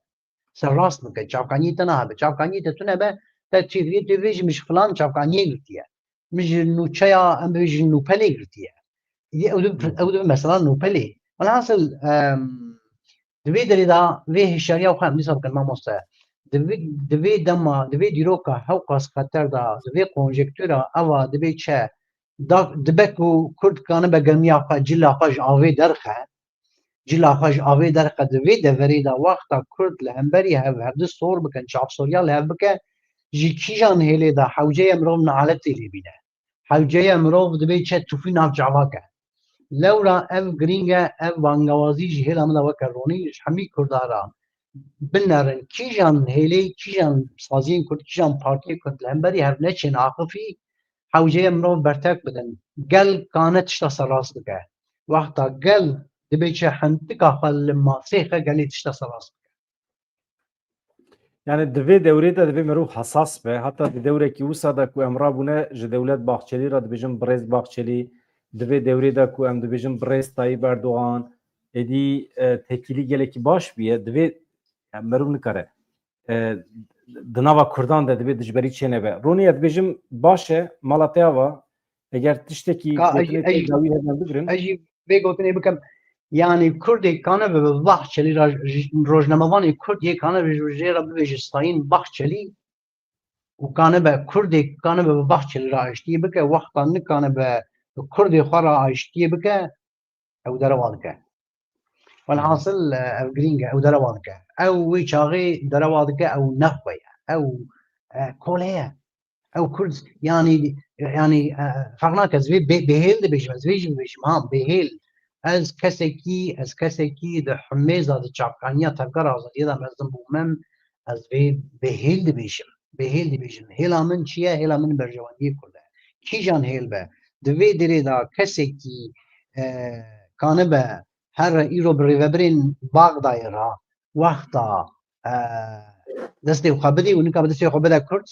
Serrast bike, çavkanî te nahebe. Çavkanî te tune be, te çêkirî, tu bêjî min ji filan çavkaniyê girtiye. Min ji nûçeya, em bêjin nûpelê girtiye. Yê ew dibe, ew dibe mesela nûpelê. Welhasil, em, di vê derê de vê hişyariya xwe em dîsa bikin mamoste. Di vê, di vê dema, di vê dîroka hewqas xeter de, di vê konjektûra eva dibê çi? Da, dibe ku Kurd kanibe germiya xwe, cila xwe ji avê derxe. Cila xwe ji avê derxe di vê deverê de wexta Kurd li hemberî hev hevdu sor bikin, çavsoriya li hev bike, ji kîjan hêlê de hewce ye mirov naletê lê bîne. Hewce ye mirov dibê çi tûfî nav çava ke. Lewra ev girîng e, ev bangewazî ji hêla min de weke ronî ji hemî Kurda re binerin. Kîjan hêlê, kîjan saziyên Kurd, kîjan partiyên Kurd li hemberî hev neçên axifî, hewce ye mirov bertek bidin. Gel kane tişta serrast bike. Wexta gel dibê çi hintika xwe li masê xe gelê tişta serrast bike. Yani di vê dewrê de divê mirov hesas be. Heta di dewrekî wisa de ku em rabûne ji Dewlet Bahçelî re dibêjin birêz Bahçelî, di vê dewrê de ku em dibêjin birêz Tayyip Erdogan, êdî, e, tekîlî gelekî baş bûye. Divê, yani, mirov nikare, e, di nava Kurdan de divê dijberî çênebe. Ronî, ez dibêjim baş e, mala te ava, eger tiştekî Ka gotinê ez, te ez, dawî hebe em bigrin. Ez jî vê gotinê bikim. Yani Kurdê kanibe bi Bahçelî re, rojnamevanê Kurd yê kanibe ji jê re bibêje Sayın Bahçelî û kanibe Kurdê kanibe bi Bahçelî re aştiyê bike, wexta nikanibe bi Kurdê xwe re aştiyê bike, ew derewa dike. Welhasil, e, ev girîng e, ew derewa dike. Ew wê çaxê derewa dike, ew ne xwe ye. Ew, e, kole ye. Ew Kurd, yanî, yanî, e, ferq nake, ez vê bê-, bêhêl dibêjim, ez vê jî bibêjim, ha, bêhêl. Ez kesekî, ez kesekî di humêza, di çavkaniya Tevgera Azadiyê de mezin bûme, ez vê bêhêl dibêjim. Bêhêl dibêjim. Hêla min çi ye? Hêla min berjewendiyê Kurd e. Kîjan hêl be? Di vê derê de kesekî, e, kanibe here îro bi rêvebirên Baxdayê re wexta, e, destê xwe bidî û nika bi destê xwe bide Kurd,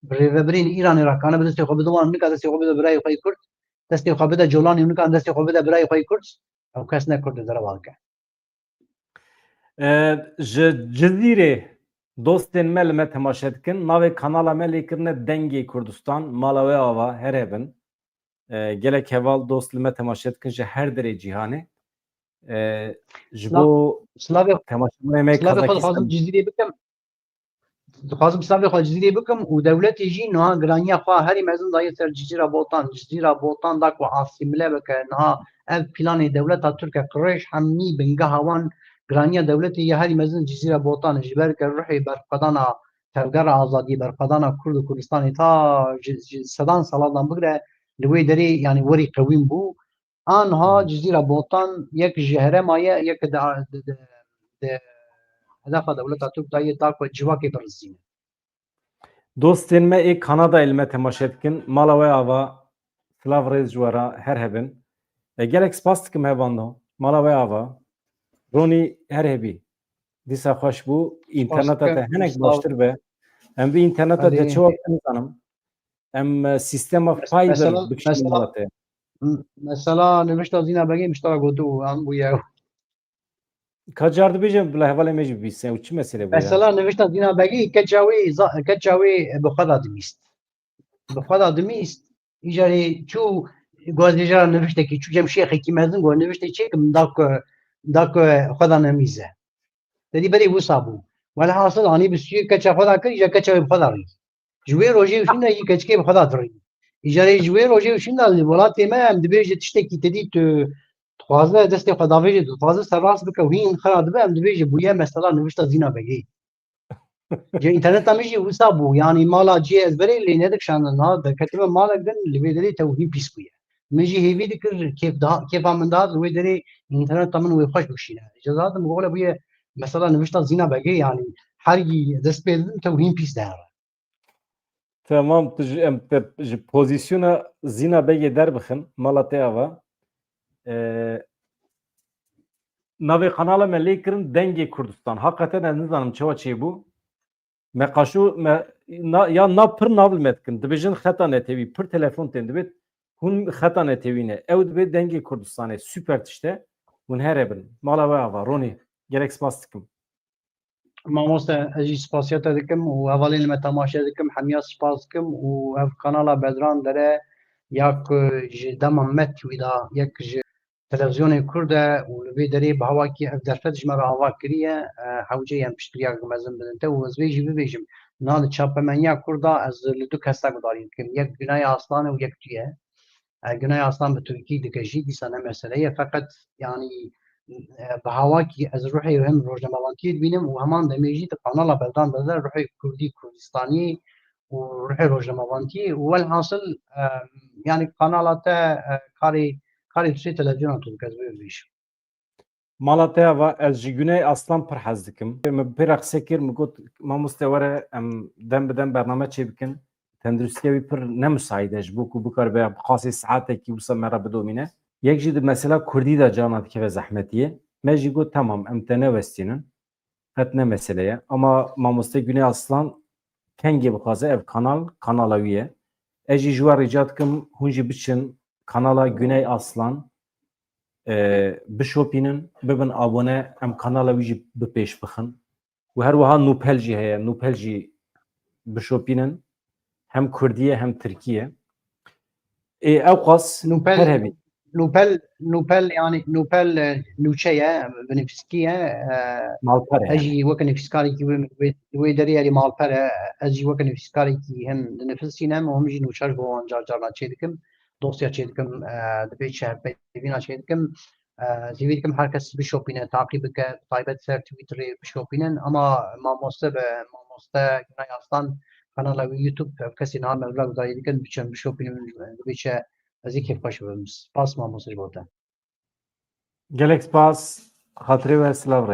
bi rêvebirên Îranê re kanibe destê xwe bide wan, nika destê xwe bide birayê xwe yê Kurd, destê xwe bide Colanî û nika destê xwe bide birayê xwe yê Kurd, ew kes ne Kurd e, derewa dike. E, ji Cizîrê dostên me li me temaşe dikin. Navê kanala me lê kirine Dengê Kurdistan, mala we ava, her hebin. E, gelek heval dost li me temaşe dikin ji her derê cîhanê. E, ji Silav, bo silavê, temaşevanê me silavê xwe kazakistanê dixwazim Cizîrê bikim. Dixwazim silavê xwe Cizîrê bikim û dewletê jî niha giraniya xwe herî mezin daye ser Cizîra Botan. Cizîra Botan da ku asîmile bike. Niha ev planê dewleta Tirk e, qirêj hemî bingeha wan, giraniya dewletê ya herî mezin Cizîra Botan e. Ji ber ke ruhê berxwedana Tevgera Azadiyê, berxwedana Kurd û Kurdistanê ta ji, ji sedan salan bigire li wê derê, yanî, werî qewîm bû. Anha Hmm. Cizîra Botan yek ji herêma ye, yek di, di, di, di hedefa dewleta Tirk de ye, da ku civakê birizîne. Dostên me ê Kanadayê li me temaşe dikin. Mala we ava, silav rêz ji we re, her hebin. E, gelek spas dikim hevando. Mala we ava. Ronî, her hebî. Dîsa xweş bû. Spas Înterneta te dikim, hinek sağ ol. Baştir be. Em bi înterneta te Hadi. Çawa nizanim. Em, e, sîstema Mes-, fiber mesela, bikişînin mesela, mala te. M-, mesela nivişta Zîna Begê miştara gotu û em bûye. Ka car dibêje bila hevalê me jî bibîse. Ew çi mesele bû ya? Mesela nivişta Zîna Begê, keça wê za-, keça wê bi xwe da dimîst. Bi xwe da dimîst. Îcarê çû guhaz vêjara niviştekî, çû cem şêxekî mezin got, niviştê çêkim, da ku, da ku xwe da nemîze. Te dî berê wisa bû. Welhasil anî bi stûyê keça xwe da kir, îcar keça wê bi xwe da rî. Ji wê rojê û şûnde jî keçikê bi xwe da dirî. Îcarê ji wê rojê û şûnde li welatê me em dibêje tiştekî te dî tu dixwaze destê xwe davêje, dixwaze serrast bike û hîn xira dibe, em dibêje bûye mesela nivişta Zîna Begê. Ji înterneta min jî wisa bû. Yanî mala cihê ez berê lê nedikişandin. Ha, derketime malek din, li vê derê tewhîn pîs bûye. Min jî hêvî dikir, kêf diha-, kêfa min dihat li wê derê înterneta min wê xweş bikişîne. Ji zatim gole bûye mesela nivişta Zîna Begê, yanî her gî dest pê didim tewhîn pîs dihere. Tamam, tu ji, em te ji pozîsyona Zîna Begê derbixin, mala te ava. Ee, navê kanala me lê kirin Dengê Kurdistan. Hakikaten ez nizanim çawa çêbû. Me qaşo, me, na, ya na pir nav li me dikin. Dibêjin xeta netewî, pir telefon tên dibêt. Hûn xeta netewî ne. Ew dibê Dengê Kurdistanê. Super tişt e. Hûn here bin. Mala we ava. Ronî, gelek spas dikim. Mamoste, ez jî spasiya te dikim û hevalên li me temaşe dikim. Hemiya spas dikim û ev kanala Bedran Dere ya ku ji dema me tîwî da yek ji televîzyonê Kurd e û li vê derê bi hawakî ev derfet ji me re ava kiriye, e, hewce em piştgiriyek mezin bidin te û ez vê jî bibêjim, niha li çapemeniya Kurd de ez li du kes de gudarî dikim. Yek Günay Aslan û yek tu ye. E, Günay Aslan bi Tirkî dike jî, dîsa ne mesele ye. Feqet, yanî, e, bi hawakî ez ruhê hem rojnamevantiyê dibînim û heman demê jî di kanala Bedran Dere de ruhê Kurdî, Kurdistanî û ruhê rojnamevantiyê û welhasil, e, yanî kanala te, e, karê, karê tu sê televîzyona tu dike, ez vê bibêjim. Mala te ava, ez ji Güney Aslan pir hez dikim. Min pê re qise kir, min got, mamoste were, em dem bi dem bername çê bikin. Tenduristiya wî pir ne misaîd e ji bo ku bikaribe bi qasê saetekî wisa me re bidomîne. Yek jî di mesela Kurdî de carna dikeve zehmetiyê. Me jî got, temam, em te newestînin. Qet ne mesele ye. Ama mamoste Güney Aslan kengê bixwaze ev kanal, kanala wî ye. Ez jî ji we rica dikim, hûn jî biçin kanala Güney Aslan, e, bişopînin, bibin abone, em kanala wî jî bi pêş bixin. Û her wiha Nûpel jî heye, Nûpel jî bişopînin. Hem Kurdî ye, hem Tirkî ye. Ê, ewqas Nûpel, her hebî. Nûpel, Nûpel, yanî Nûpel, e, nûçe ye, bi nivîskî ye, e, Malper e ez yani. Jî weke nivîskarekî wê, wê, wê derê, yanî malper e, ez jî weke nivîskarekî hem dinivîsînim û hem jî nûçe ji bo wan car carna çê dikim, dosya çê dikim, e, di vê çi hevpeyvîna çê dikim. E, zîvî dikim her kes bişopîne, taqî bike, bi taybet ser Twitterê bişopînin. Ama mamoste be, mamoste Günay Aslan, kanala wî YouTube, ev kesî niha me vila gudarî dikin, biçin bişopînin, biçe, ez ê kêfxweş bibim. Spas mamoste ji bo te. Gelek spas, xatirê we, silav.